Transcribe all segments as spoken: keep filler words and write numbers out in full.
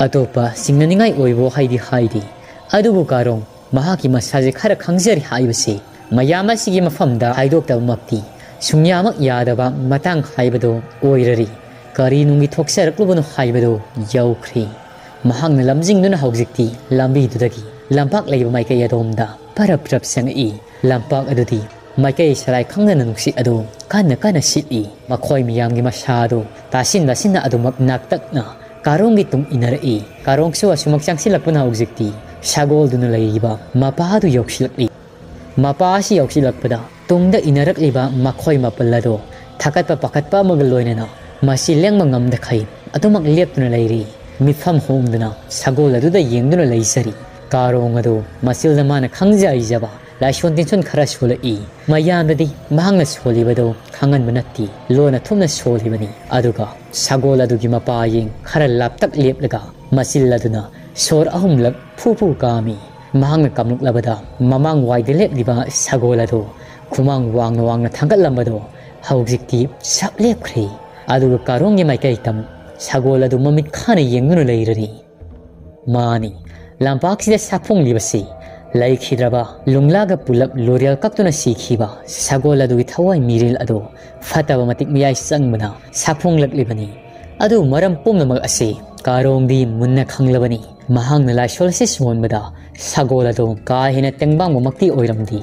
ꯑꯇꯣꯞꯄ ꯆꯤꯡꯅꯅꯤꯡꯉꯥꯏ ꯑꯣꯏꯕ ꯋꯥꯍꯩꯗꯤ ꯍꯥꯏꯗꯦ꯫ ꯑꯗꯨꯕꯨ ꯀꯥꯔꯣꯡ ꯃꯍꯥꯛꯀꯤ ꯃꯁꯥꯁꯦ ꯈꯔ ꯈꯪꯖꯔꯤ ꯍꯥꯏꯕꯁꯤ ꯃꯌꯥꯝ ꯑꯁꯤꯒꯤ ꯃꯐꯝꯗ ꯍꯥꯏꯗꯣꯛꯇꯕꯃꯛꯇꯤ ꯁꯨꯡꯌꯥꯃꯛ ꯌꯥꯗꯕ ꯃꯇꯥꯡ ꯍꯥꯏꯕꯗꯨ ꯑꯣꯏꯔꯔꯤ꯫ ꯀꯔꯤ ꯅꯨꯡꯒꯤ ꯊꯣꯛꯆꯔꯛꯂꯨꯕꯅꯣ ꯍꯥꯏꯕꯗꯨ ꯌꯧꯈ꯭ꯔꯦ꯫ ꯃꯍꯥꯛꯅ ꯂꯝꯖꯤꯡꯗꯨꯅ ꯍꯧꯖꯤꯛꯇꯤ ꯂꯝꯕꯤꯗꯨꯗꯒꯤ ꯂꯝꯄꯥꯛ ꯂꯩꯕ ꯃꯥꯏꯀꯩ ꯑꯗꯣꯝꯗ ꯄꯔꯞ ꯄꯔꯞ ꯆꯪꯉꯛꯏ꯫ ꯂꯝꯄꯥꯛ ꯑꯗꯨꯗꯤ ꯃꯥꯏꯀꯩ ꯁꯂꯥꯏ ꯈꯪꯗꯅ ꯅꯨꯡꯁꯤꯠ ꯑꯗꯨ ꯀꯟꯅ ꯀꯟꯅ ꯁꯤꯠꯂꯤ꯫ ꯃꯈꯣꯏ ꯃꯤꯌꯥꯝꯒꯤ ꯃꯁꯥ ꯑꯗꯨ ꯇꯥꯁꯤꯟ ꯇꯥꯁꯤꯟꯅ ꯑꯗꯨꯃꯛ ꯅꯥꯛꯇꯛꯅ ꯀꯥꯔꯣꯡꯒꯤ ꯇꯨꯡ ꯏꯟꯅꯔꯛꯏ꯫ ꯀꯥꯔꯣꯡꯁꯨ ꯑꯁꯨꯃꯛ ꯆꯪꯁꯤꯜꯂꯛꯄꯅ ꯍꯧꯖꯤꯛꯇꯤ ꯁꯒꯣꯜꯗꯨꯅ ꯂꯩꯔꯤꯕ ꯃꯄꯥ ꯑꯗꯨ ꯌꯧꯁꯤꯜꯂꯛꯂꯤ꯫ ꯃꯄꯥ ꯑꯁꯤ ꯌꯧꯁꯤꯜꯂꯛꯄꯗ ꯇꯨꯡꯗ ꯏꯟꯅꯔꯛꯂꯤꯕ ꯃꯈꯣꯏ ꯃꯥꯄꯜ ꯑꯗꯨ ꯊꯥꯀꯠꯄ ꯄꯥꯈꯠꯄ ꯑꯃꯒ ꯂꯣꯏꯅꯅ ꯃꯁꯤ ꯂꯦꯡꯕ ꯉꯝꯗꯈꯩ ꯑꯗꯨꯃꯛ ꯂꯦꯞꯇꯨꯅ ꯂꯩꯔꯤ꯫ ꯃꯤꯠꯐꯝ ꯍꯣꯡꯗꯨꯅ ꯁꯒꯣꯜ ꯑꯗꯨꯗ ꯌꯦꯡꯗꯨꯅ ꯂꯩꯖꯔꯤ꯫ ꯀꯥꯔꯣꯡ ꯑꯗꯨ ꯃꯆꯤꯜꯗ ꯃꯥꯅ ꯈꯪꯖ ꯍꯩꯖꯕ ꯂꯥꯏꯁꯣꯟ ꯇꯤꯟꯁꯣꯟ ꯈꯔ ꯁꯣꯜꯂꯛꯏ꯫ ꯃꯌꯥꯝꯗꯗꯤ ꯃꯍꯥꯛꯅ ꯁꯣꯜꯂꯤꯕꯗꯨ ꯈꯪꯍꯟꯕ ꯅꯠꯇꯦ, ꯂꯣꯟꯅ ꯊꯨꯞꯅ ꯁꯣꯜꯂꯤꯕꯅꯤ꯫ ꯑꯗꯨꯒ ꯁꯒꯣꯜ ꯑꯗꯨꯒꯤ ꯃꯄꯥꯌꯦꯡ ꯈꯔ ꯂꯥꯞꯇꯛ ꯂꯦꯞꯂꯒ ꯃꯆꯤꯜ ꯑꯗꯨꯅ ꯁꯣꯔ ꯑꯍꯨꯝꯂꯛ ꯐꯨ ꯐꯨ ꯀꯥꯝꯃꯤ꯫ ꯃꯍꯥꯛꯅ ꯀꯥꯝꯂꯛꯂꯕꯗ ꯃꯃꯥꯡ ꯋꯥꯏꯗ ꯂꯦꯞꯂꯤꯕ ꯁꯒꯣꯜ ꯑꯗꯨ ꯈꯨꯃꯥꯡ ꯋꯥꯡꯅ ꯋꯥꯡꯅ ꯊꯥꯡꯒꯠꯂꯝꯕꯗꯨ ꯍꯧꯖꯤꯛꯇꯤ ꯁꯞ ꯂꯦꯞꯈ꯭ꯔꯦ꯫ ꯑꯗꯨꯒ ꯀꯥꯔꯣꯡꯒꯤ ꯃꯥꯏꯀꯩ ꯇꯝ ꯁꯒꯣꯜ ꯑꯗꯨ ꯃꯃꯤꯠ ꯈꯥꯅ ꯌꯦꯡꯗꯨꯅ ꯂꯩꯔꯔꯤ꯫ ꯃꯥꯅꯤ, ꯂꯝꯄꯥꯛꯁꯤꯗ ꯁꯥꯐꯣꯡꯂꯤꯕꯁꯤ ꯂꯩꯈꯤꯗ꯭ꯔꯕ ꯂꯨꯡꯂꯥꯒ ꯄꯨꯂꯞ ꯂꯣꯔꯦꯜ ꯀꯛꯇꯨꯅ ꯁꯤꯈꯤꯕ ꯁꯒꯣꯜ ꯑꯗꯨꯒꯤ ꯊꯋꯥꯏ ꯃꯤꯔꯦꯜ ꯑꯗꯨ ꯐꯠꯇꯕ ꯃꯇꯤꯛ ꯃꯌꯥꯏ ꯆꯪꯕꯅ ꯁꯥꯐꯣꯡꯂꯛꯂꯤꯕꯅꯤ꯫ ꯑꯗꯨ ꯃꯔꯝ ꯄꯨꯝꯅꯃꯛ ꯑꯁꯤ ꯀꯥꯔꯣꯡꯗꯤ ꯃꯨꯟꯅ ꯈꯪꯂꯕꯅꯤ꯫ ꯃꯍꯥꯛꯅ ꯂꯥꯏꯁꯣꯜ ꯑꯁꯤ ꯁꯣꯟꯕꯗ ꯁꯒꯣꯜ ꯑꯗꯨ ꯀꯥ ꯍꯦꯟꯅ ꯇꯦꯡꯕꯥꯡꯕꯃꯛꯇꯤ ꯑꯣꯏꯔꯝꯗꯦ,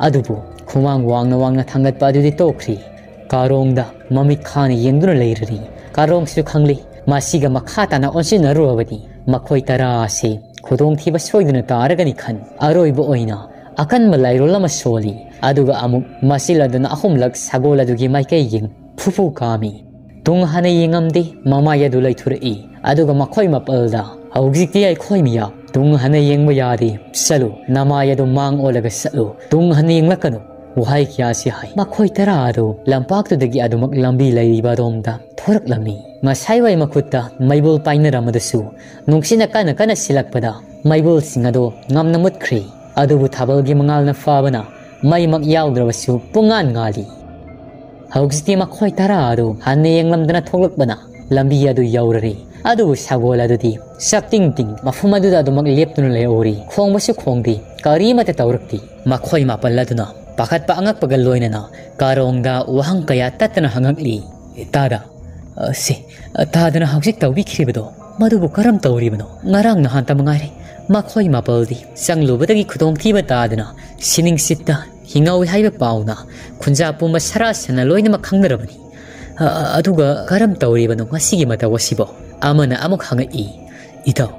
ꯑꯗꯨꯕꯨ ꯈꯨꯃꯥꯡ ꯋꯥꯡꯅ ꯋꯥꯡꯅ ꯊꯥꯡꯒꯠꯄ ꯑꯗꯨꯗꯤ ꯇꯣꯛꯈ꯭ꯔꯤ꯫ ꯀꯥꯔꯣꯡꯗ ꯃꯃꯤꯠ ꯈꯥꯅ ꯌꯦꯡꯗꯨꯅ ꯂꯩꯔꯔꯤ꯫ ꯀꯥꯔꯣꯡꯁꯨ ꯈꯪꯂꯤ, ꯃꯁꯤꯒ ꯃꯈꯥ ꯇꯥꯅ ꯑꯣꯟꯁꯤꯟꯅꯔꯨꯔꯕꯗꯤ ꯃꯈꯣꯏ ꯇꯔꯥ ꯑꯁꯤ ꯈꯨꯗꯣꯡꯊꯤꯕ ꯁꯣꯏꯗꯅ ꯇꯥꯔꯒꯅꯤ ꯈꯟ ꯑꯔꯣꯏꯕ ꯑꯣꯏꯅ ꯑꯀꯟꯕ ꯂꯥꯏꯔꯣꯜ ꯑꯃ ꯁꯣꯜꯂꯤ꯫ ꯑꯗꯨꯒ ꯑꯃꯨꯛ ꯃꯆꯤꯜ ꯑꯗꯨꯅ ꯑꯍꯨꯝꯂꯛ ꯁꯒꯣꯜ ꯑꯗꯨꯒꯤ ꯃꯥꯏꯀꯩ ꯌꯦꯡ ꯐꯨꯐꯨ ꯀꯥꯝꯃꯤ꯫ ꯇꯨꯡ ꯍꯟꯅ ꯌꯦꯡꯉꯝꯗꯦ, ꯃꯃꯥꯏ ꯑꯗꯨ ꯂꯩꯊꯣꯔꯛꯏ꯫ ꯑꯗꯨꯒ ꯃꯈꯣꯏ ꯃꯥꯄꯜꯗ, "ꯍꯧꯖꯤꯛꯇꯤ ꯑꯩꯈꯣꯏ ꯃꯤꯌꯥꯝ ꯇꯨꯡ ꯍꯟꯅ ꯌꯦꯡꯕ ꯌꯥꯗꯦ꯫ ꯆꯠꯂꯨ, ꯅꯃꯥꯏ ꯑꯗꯨ ꯃꯥꯡ ꯑꯣꯜꯂꯒ ꯆꯠꯂꯨ꯫ ꯇꯨꯡ ꯍꯟꯅ ꯌꯦꯡꯂꯛꯀꯅꯨ", ꯋꯥꯍꯩ ꯀꯌꯥꯁꯤ ꯍꯥꯏ꯫ ꯃꯈꯣꯏ ꯇꯔꯥ ꯑꯗꯨ ꯂꯝꯄꯥꯛꯇꯨꯗꯒꯤ ꯑꯗꯨꯃꯛ ꯂꯝꯕꯤ ꯂꯩꯔꯤꯕ ꯑꯗꯣꯝꯗ ꯊꯣꯔꯛꯂꯝꯃꯤ꯫ ꯉꯁꯥꯏꯋꯥꯏ ꯃꯈꯨꯠꯇ ꯃꯩꯕꯨꯜ ꯄꯥꯏꯅꯔꯝꯕꯗꯁꯨ ꯅꯨꯡꯁꯤꯠꯅ ꯀꯟꯅ ꯀꯟꯅ ꯁꯤꯜꯂꯛꯄꯗ ꯃꯩꯕꯨꯜꯁꯤꯡ ꯑꯗꯨ ꯉꯝꯅ ꯃꯨꯠꯈ꯭ꯔꯦ꯫ ꯑꯗꯨꯕꯨ ꯊꯥꯕꯜꯒꯤ ꯃꯉꯥꯜꯅ ꯐꯥꯕꯅ ꯃꯩꯃꯛ ꯌꯥꯎꯗ꯭ꯔꯕꯁꯨ ꯄꯨꯡꯉꯥꯟ ꯉꯥꯜꯂꯤ꯫ ꯍꯧꯖꯤꯛꯇꯤ ꯃꯈꯣꯏ ꯇꯔꯥ ꯑꯗꯨ ꯍꯟꯅ ꯌꯦꯡꯂꯝꯗꯅ ꯊꯣꯛꯂꯛꯄꯅ ꯂꯝꯕꯤ ꯑꯗꯨ ꯌꯧꯔꯔꯦ꯫ ꯑꯗꯨꯕꯨ ꯁꯒꯣꯜ ꯑꯗꯨꯗꯤ ꯆꯞꯇꯤꯡ ꯇꯤꯡ ꯃꯐꯝ ꯑꯗꯨꯗ ꯑꯗꯨꯃꯛ ꯂꯦꯞꯇꯨꯅ ꯂꯩꯍꯧꯔꯤ꯫ ꯈꯣꯡꯕꯁꯨ ꯈꯣꯡꯗꯦ, ꯀꯔꯤꯃꯠꯇ ꯇꯧꯔꯛꯇꯦ꯫ ꯃꯈꯣꯏ ꯃꯥꯄꯜ ꯑꯗꯨꯅ ꯄꯥꯈꯠꯄ ꯑꯉꯛꯄꯒ ꯂꯣꯏꯅꯅ ꯀꯥꯔꯣꯡꯗ ꯋꯥꯍꯪ ꯀꯌꯥ ꯇꯠꯇꯅ ꯍꯪꯉꯛꯂꯤ꯫ "ꯇꯥꯗ, ꯑ, ꯁꯤ, ꯑ, ꯇꯥꯗꯅ ꯍꯧꯖꯤꯛ ꯇꯧꯕꯤꯈ꯭ꯔꯤꯕꯗꯣ ꯃꯗꯨꯕꯨ ꯀꯔꯝ ꯇꯧꯔꯤꯕꯅꯣ? ꯉꯔꯥꯡ ꯅꯍꯥꯟꯇ ꯃꯉꯥꯏꯔꯦ ꯃꯈꯣꯏ ꯃꯥꯄꯜꯗꯤ ꯆꯪꯂꯨꯕꯗꯒꯤ ꯈꯨꯗꯣꯡꯊꯤꯕ ꯇꯥꯗꯅ ꯁꯤꯅꯤꯡꯁꯤꯠꯇ ꯍꯤꯡꯍꯧꯏ ꯍꯥꯏꯕ ꯄꯥꯎꯅ ꯈꯨꯟꯖꯥ ꯄꯨꯝꯕ ꯁꯔꯥ ꯁꯟꯅ ꯂꯣꯏꯅꯃꯛ ꯈꯪꯅꯔꯕꯅꯤ꯫ ꯑ, ꯑ, ꯑꯗꯨꯒ ꯀꯔꯝ ꯇꯧꯔꯤꯕꯅꯣ ꯉꯁꯤꯒꯤ ꯃꯇꯧ ꯑꯁꯤꯕꯣ?" ꯑꯃꯅ ꯑꯃꯨꯛ ꯍꯪꯉꯛꯏ꯫ "ꯏꯇꯥꯎ,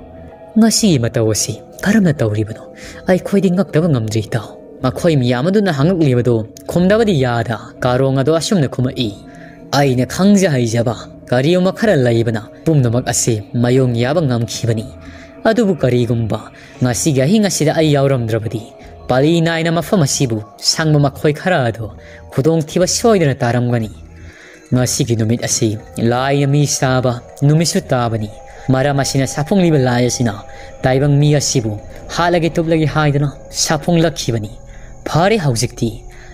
ꯉꯁꯤꯒꯤ ꯃꯇꯧ ꯑꯁꯤ ꯀꯔꯝꯅ ꯇꯧꯔꯤꯕꯅꯣ? ꯑꯩꯈꯣꯏꯗꯤ ꯉꯛꯇꯕ ꯉꯝꯗ꯭ꯔꯦ, ꯏꯇꯥꯎ꯫ ꯃꯈꯣꯏ ꯃꯤꯌꯥꯝ ꯑꯗꯨꯅ ꯍꯪꯉꯛꯂꯤꯕꯗꯨ ꯈꯨꯝꯗꯕꯗꯤ ꯌꯥꯗ, ꯀꯥꯔꯣꯡ ꯑꯗꯣ ꯑꯁꯨꯝꯅ ꯈꯨꯝꯃꯛꯏ꯫ ꯑꯩꯅ ꯈꯪꯖ ꯍꯩꯖꯕ ꯀꯔꯤꯒꯨꯝꯕ ꯈꯔ ꯂꯩꯕꯅ ꯄꯨꯝꯅꯃꯛ ꯑꯁꯤ ꯃꯥꯌꯣꯡ ꯌꯥꯕ ꯉꯝꯈꯤꯕꯅꯤ꯫ ꯑꯗꯨꯕꯨ ꯀꯔꯤꯒꯨꯝꯕ ꯉꯁꯤꯒꯤ ꯑꯍꯤꯡ ꯑꯁꯤꯗ ꯑꯩ ꯌꯥꯎꯔꯝꯗ꯭ꯔꯕꯗꯤ, ꯄꯥꯂꯤ ꯅꯥꯏꯅ ꯃꯐꯝ ꯑꯁꯤꯕꯨ ꯁꯪꯕ ꯃꯈꯣꯏ ꯈꯔ ꯑꯗꯨ ꯈꯨꯗꯣꯡꯊꯤꯕ ꯁꯣꯏꯗꯅ ꯇꯥꯔꯝꯒꯅꯤ꯫ ꯉꯁꯤꯒꯤ ꯅꯨꯃꯤꯠ ꯑꯁꯤ ꯂꯥꯏꯅ ꯃꯤ ꯁꯥꯕ ꯅꯨꯃꯤꯠꯁꯨ ꯇꯥꯕꯅꯤ꯫ ꯃꯔꯝ ꯑꯁꯤꯅ ꯁꯥꯐꯨꯡꯂꯤꯕ ꯂꯥꯏ ꯑꯁꯤꯅ ꯇꯥꯏꯕꯪ ꯃꯤ ꯑꯁꯤꯕꯨ ꯍꯥꯠꯂꯒꯦ ꯇꯨꯞꯂꯒꯦ ꯍꯥꯏꯗꯨꯅ ꯁꯥꯐꯨꯡꯂꯛꯈꯤꯕꯅꯤ꯫ ꯐꯔꯦ, ꯍꯧꯖꯤꯛꯇꯤ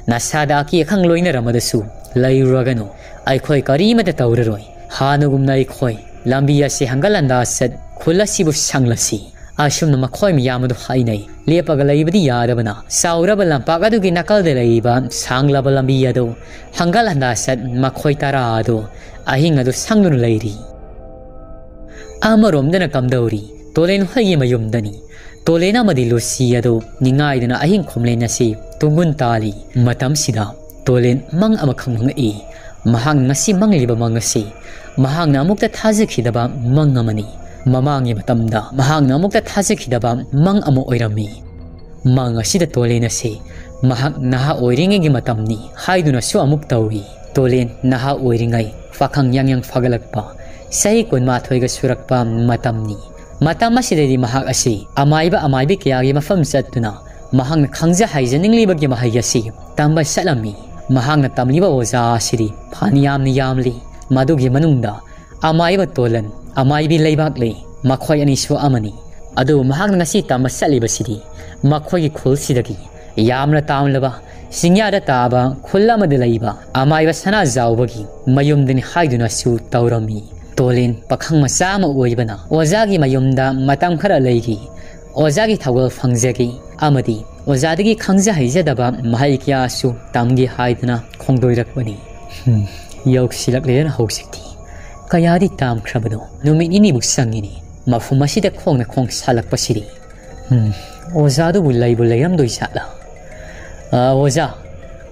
ꯅꯁꯥꯗ ꯑꯀꯤ ꯑꯈꯪ ꯂꯣꯏꯅꯔꯝꯃꯗꯁꯨ ꯂꯩꯔꯨꯔꯒꯅꯨ꯫ ꯑꯩꯈꯣꯏ ꯀꯔꯤꯃꯠꯇ ꯇꯧꯔꯔꯣꯏ꯫ ꯍꯥꯟꯅꯒꯨꯝꯅ ꯑꯩꯈꯣꯏ ꯂꯝꯕꯤ ꯑꯁꯤ ꯍꯪꯒꯠ ꯍꯟꯗꯥ ꯆꯠ, ꯈꯨꯜ ꯑꯁꯤꯕꯨ ꯁꯪꯂꯁꯤ꯫ ꯑꯁꯨꯝꯅ ꯃꯈꯣꯏ ꯃꯌꯥꯝ ꯑꯗꯨ ꯍꯥꯏꯅꯩ꯫ ꯂꯦꯞꯄꯒ ꯂꯩꯕꯗꯤ ꯌꯥꯗꯕꯅ, ꯆꯥꯎꯔꯕ ꯂꯝꯄꯥꯛ ꯑꯗꯨꯒꯤ ꯅꯥꯀꯜꯗ ꯂꯩꯔꯤꯕ ꯁꯥꯡꯂꯕ ꯂꯝꯕꯤ ꯑꯗꯨ ꯍꯪꯒꯠ ꯍꯟꯗꯥ ꯆꯠ, ꯃꯈꯣꯏ ꯇꯔꯥ ꯑꯗꯨ ꯑꯍꯤꯡ ꯑꯗꯨ ꯁꯪꯗꯨꯅ ꯂꯩꯔꯤ꯫ ꯑꯃꯔꯣꯝꯗꯅ ꯀꯝꯗꯧꯔꯤ? ꯇꯣꯂꯦꯟ ꯍꯣꯏꯒꯤ ꯃꯌꯨꯝꯗꯅꯤ꯫ ꯇꯣꯂꯦꯟ ꯑꯃꯗꯤ ꯂꯨꯁꯤ ꯑꯗꯨ ꯅꯤꯡꯉꯥꯏꯗꯨꯅ ꯑꯍꯤꯡ ꯈꯣꯝꯂꯦꯟ ꯑꯁꯤ ꯇꯨꯡꯒꯨꯟ ꯇꯥꯜꯂꯤ꯫ ꯃꯇꯝꯁꯤꯗ ꯇꯣꯂꯦꯟ ꯃꯪ ꯑꯃꯈꯛ ꯃꯪꯉꯛꯏ꯫ ꯃꯍꯥꯛꯅ ꯉꯁꯤ ꯃꯪꯂꯤꯕ ꯃꯪ ꯑꯁꯤ ꯃꯍꯥꯛꯅ ꯑꯃꯨꯛꯇ ꯊꯥꯖꯈꯤꯗꯕ ꯃꯪ ꯑꯃꯅꯤ꯫ ꯃꯃꯥꯡꯒꯤ ꯃꯇꯝꯗ ꯃꯍꯥꯛꯅ ꯑꯃꯨꯛꯇ ꯊꯥꯖꯈꯤꯗꯕ ꯃꯪ ꯑꯃ ꯑꯣꯏꯔꯝꯃꯤ꯫ ꯃꯪ ꯑꯁꯤꯗ ꯇꯣꯂꯦꯟ ꯑꯁꯤ ꯃꯍꯥꯛ ꯅꯍꯥ ꯑꯣꯏꯔꯤꯉꯩꯒꯤ ꯃꯇꯝꯅꯤ ꯍꯥꯏꯗꯨꯅꯁꯨ ꯑꯃꯨꯛ ꯇꯧꯏ꯫ ꯇꯣꯂꯦꯟ ꯅꯍꯥ ꯑꯣꯏꯔꯤꯉꯩ, ꯄꯥꯈꯪ ꯌꯥꯡ ꯌꯥꯡ ꯐꯒꯠꯂꯛꯄ, ꯆꯍꯤ ꯀꯨꯟꯃꯥꯊꯣꯏꯒ ꯁꯨꯔꯛꯄ ꯃꯇꯝꯅꯤ꯫ ꯃꯇꯝ ꯑꯁꯤꯗꯗꯤ ꯃꯍꯥꯛ ꯑꯁꯤ ꯑꯃꯥꯏꯕ ꯑꯃꯥꯏꯕꯤ ꯀꯌꯥꯒꯤ ꯃꯐꯝ ꯆꯠꯇꯨꯅ ꯃꯍꯥꯛꯅ ꯈꯪꯖ ꯍꯩꯖꯅꯤꯡꯂꯤꯕꯒꯤ ꯃꯍꯩ ꯑꯁꯤ ꯇꯝꯕ ꯆꯠꯂꯝꯃꯤ꯫ ꯃꯍꯥꯛꯅ ꯇꯝꯂꯤꯕ ꯑꯣꯖꯥ ꯑꯁꯤꯗꯤ ꯐꯅ ꯌꯥꯝꯅ ꯌꯥꯝꯂꯤ꯫ ꯃꯗꯨꯒꯤ ꯃꯅꯨꯡꯗ ꯑꯃꯥꯏꯕ ꯇꯣꯂꯟ, ꯑꯃꯥꯏꯕꯤ ꯂꯩꯕꯥꯛꯂꯩ, ꯃꯈꯣꯏ ꯑꯅꯤꯁꯨ ꯑꯃꯅꯤ꯫ ꯑꯗꯨꯕꯨ ꯃꯍꯥꯛꯅ ꯉꯁꯤ ꯇꯝꯕ ꯆꯠꯂꯤꯕꯁꯤꯗꯤ ꯃꯈꯣꯏꯒꯤ ꯈꯨꯜꯁꯤꯗꯒꯤ ꯌꯥꯝꯅ ꯇꯥꯝꯂꯕ, ꯆꯤꯡꯌꯥꯗ ꯇꯥꯕ ꯈꯨꯜ ꯑꯃꯗ ꯂꯩꯕ ꯑꯃꯥꯏꯕ ꯁꯅꯥꯖꯥꯎꯕꯒꯤ ꯃꯌꯨꯝꯗꯅꯤ ꯍꯥꯏꯗꯨꯅꯁꯨ ꯇꯧꯔꯝꯃꯤ꯫ ꯇꯣꯂꯤꯟ ꯄꯥꯈꯪ ꯃꯆꯥ ꯑꯃ ꯑꯣꯏꯕꯅ ꯑꯣꯖꯥꯒꯤ ꯃꯌꯨꯝꯗ ꯃꯇꯝ ꯈꯔ ꯂꯩꯈꯤ꯫ ꯑꯣꯖꯥꯒꯤ ꯊꯧꯒꯜ ꯐꯪꯖꯈꯤ ꯑꯃꯗꯤ ꯑꯣꯖꯥꯗꯒꯤ ꯈꯪꯖ ꯍꯩꯖꯗꯕ ꯃꯍꯩ ꯀꯌꯥꯁꯨ ꯇꯝꯒꯦ ꯍꯥꯏꯗꯅ ꯈꯣꯡꯗꯣꯏꯔꯛꯄꯅꯤ꯫ ꯍꯨꯝ, ꯌꯧꯁꯤꯜꯂꯛꯂꯦꯅ ꯍꯧꯖꯤꯛꯇꯤ꯫ ꯀꯌꯥꯗꯤ ꯇꯥꯝꯈ꯭ꯔꯕꯅꯣ? ꯅꯨꯃꯤꯠ ꯅꯤꯅꯤꯕꯨ ꯆꯪꯉꯤꯅꯤ꯫ ꯃꯐꯝ ꯑꯁꯤꯗ ꯈꯣꯡꯅ ꯈꯣꯡ ꯁꯥꯜꯂꯛꯄꯁꯤꯗꯤ꯫ ꯎꯝ, ꯑꯣꯖꯥꯗꯨꯕꯨ ꯂꯩꯕꯨ ꯂꯩꯔꯝꯗꯣꯏ ꯖꯥꯠꯂꯥ? ꯑ, ꯑꯣꯖꯥ,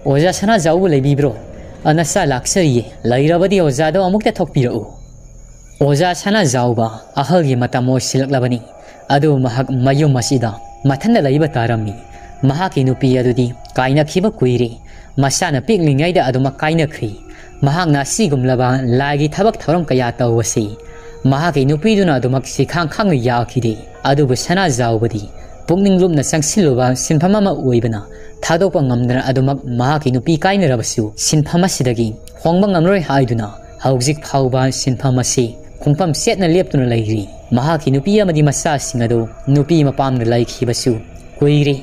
ꯑꯣꯖꯥ ꯁꯅꯥꯖꯥꯎꯕꯨ ꯂꯩꯕꯤꯕ꯭ꯔꯣ? ꯑ, ꯅꯆꯥ ꯂꯥꯛꯆꯔꯤꯌꯦ꯫ ꯂꯩꯔꯕꯗꯤ ꯑꯣꯖꯥꯗꯣ ꯑꯃꯨꯛꯇ ꯊꯣꯛꯄꯤꯔꯛꯎ꯫ ꯑꯣꯖꯥ ꯁꯅꯥꯖꯥꯎꯕ ꯑꯍꯜꯒꯤ ꯃꯇꯝ ꯑꯣꯏꯁꯤꯜꯂꯛꯂꯕꯅꯤ꯫ ꯑꯗꯨꯕꯨ ꯃꯍꯥꯛ ꯃꯌꯨꯝ ꯑꯁꯤꯗ ꯃꯊꯟꯇ ꯂꯩꯕ ꯇꯥꯔꯝꯃꯤ꯫ ꯃꯍꯥꯛꯀꯤ ꯅꯨꯄꯤ ꯑꯗꯨꯗꯤ ꯀꯥꯏꯅꯈꯤꯕ ꯀꯨꯏꯔꯦ꯫ ꯃꯁꯥꯅ ꯄꯤꯛꯂꯤꯉꯩꯗ ꯑꯗꯨꯃꯛ ꯀꯥꯏꯅꯈ꯭ꯔꯤ꯫ ꯃꯍꯥꯛꯅ ꯑꯁꯤꯒꯨꯝꯂꯕ ꯂꯥꯏꯒꯤ ꯊꯕꯛ ꯊꯧꯔꯝ ꯀꯌꯥ ꯇꯧꯕꯁꯤ ꯃꯍꯥꯛꯀꯤ ꯅꯨꯄꯤꯗꯨꯅ ꯑꯗꯨꯃꯛ ꯁꯤꯈꯥꯡ ꯈꯥꯡꯅ ꯌꯥꯈꯤꯗꯦ꯫ ꯑꯗꯨꯕꯨ ꯁꯅꯥꯖꯥꯎꯕꯗꯤ ꯄꯨꯛꯅꯤꯡ ꯂꯨꯞꯅ ꯆꯪꯁꯤꯜꯂꯨꯕ ꯁꯤꯟꯐꯝ ꯑꯃ ꯑꯣꯏꯕꯅ ꯊꯥꯗꯣꯛꯄ ꯉꯝꯗꯅ ꯑꯗꯨꯃꯛ ꯃꯍꯥꯛꯀꯤ ꯅꯨꯄꯤ ꯀꯥꯏꯅꯔꯕꯁꯨ ꯁꯤꯟꯐꯝ ꯑꯁꯤꯗꯒꯤ ꯍꯣꯡꯕ ꯉꯝꯂꯣꯏ ꯍꯥꯏꯗꯨꯅ ꯍꯧꯖꯤꯛ ꯐꯥꯎꯕ ꯁꯤꯟꯐꯝ ꯑꯁꯤ ꯈꯣꯡꯐꯝ ꯆꯦꯠꯅ ꯂꯦꯞꯇꯨꯅ ꯂꯩꯔꯤ꯫ ꯃꯍꯥꯛꯀꯤ ꯅꯨꯄꯤ ꯑꯃꯗꯤ ꯃꯆꯥꯁꯤꯡ ꯑꯗꯨ ꯅꯨꯄꯤ ꯃꯄꯥꯝꯗ ꯂꯩꯈꯤꯕꯁꯨ ꯀꯨꯏꯔꯦ꯫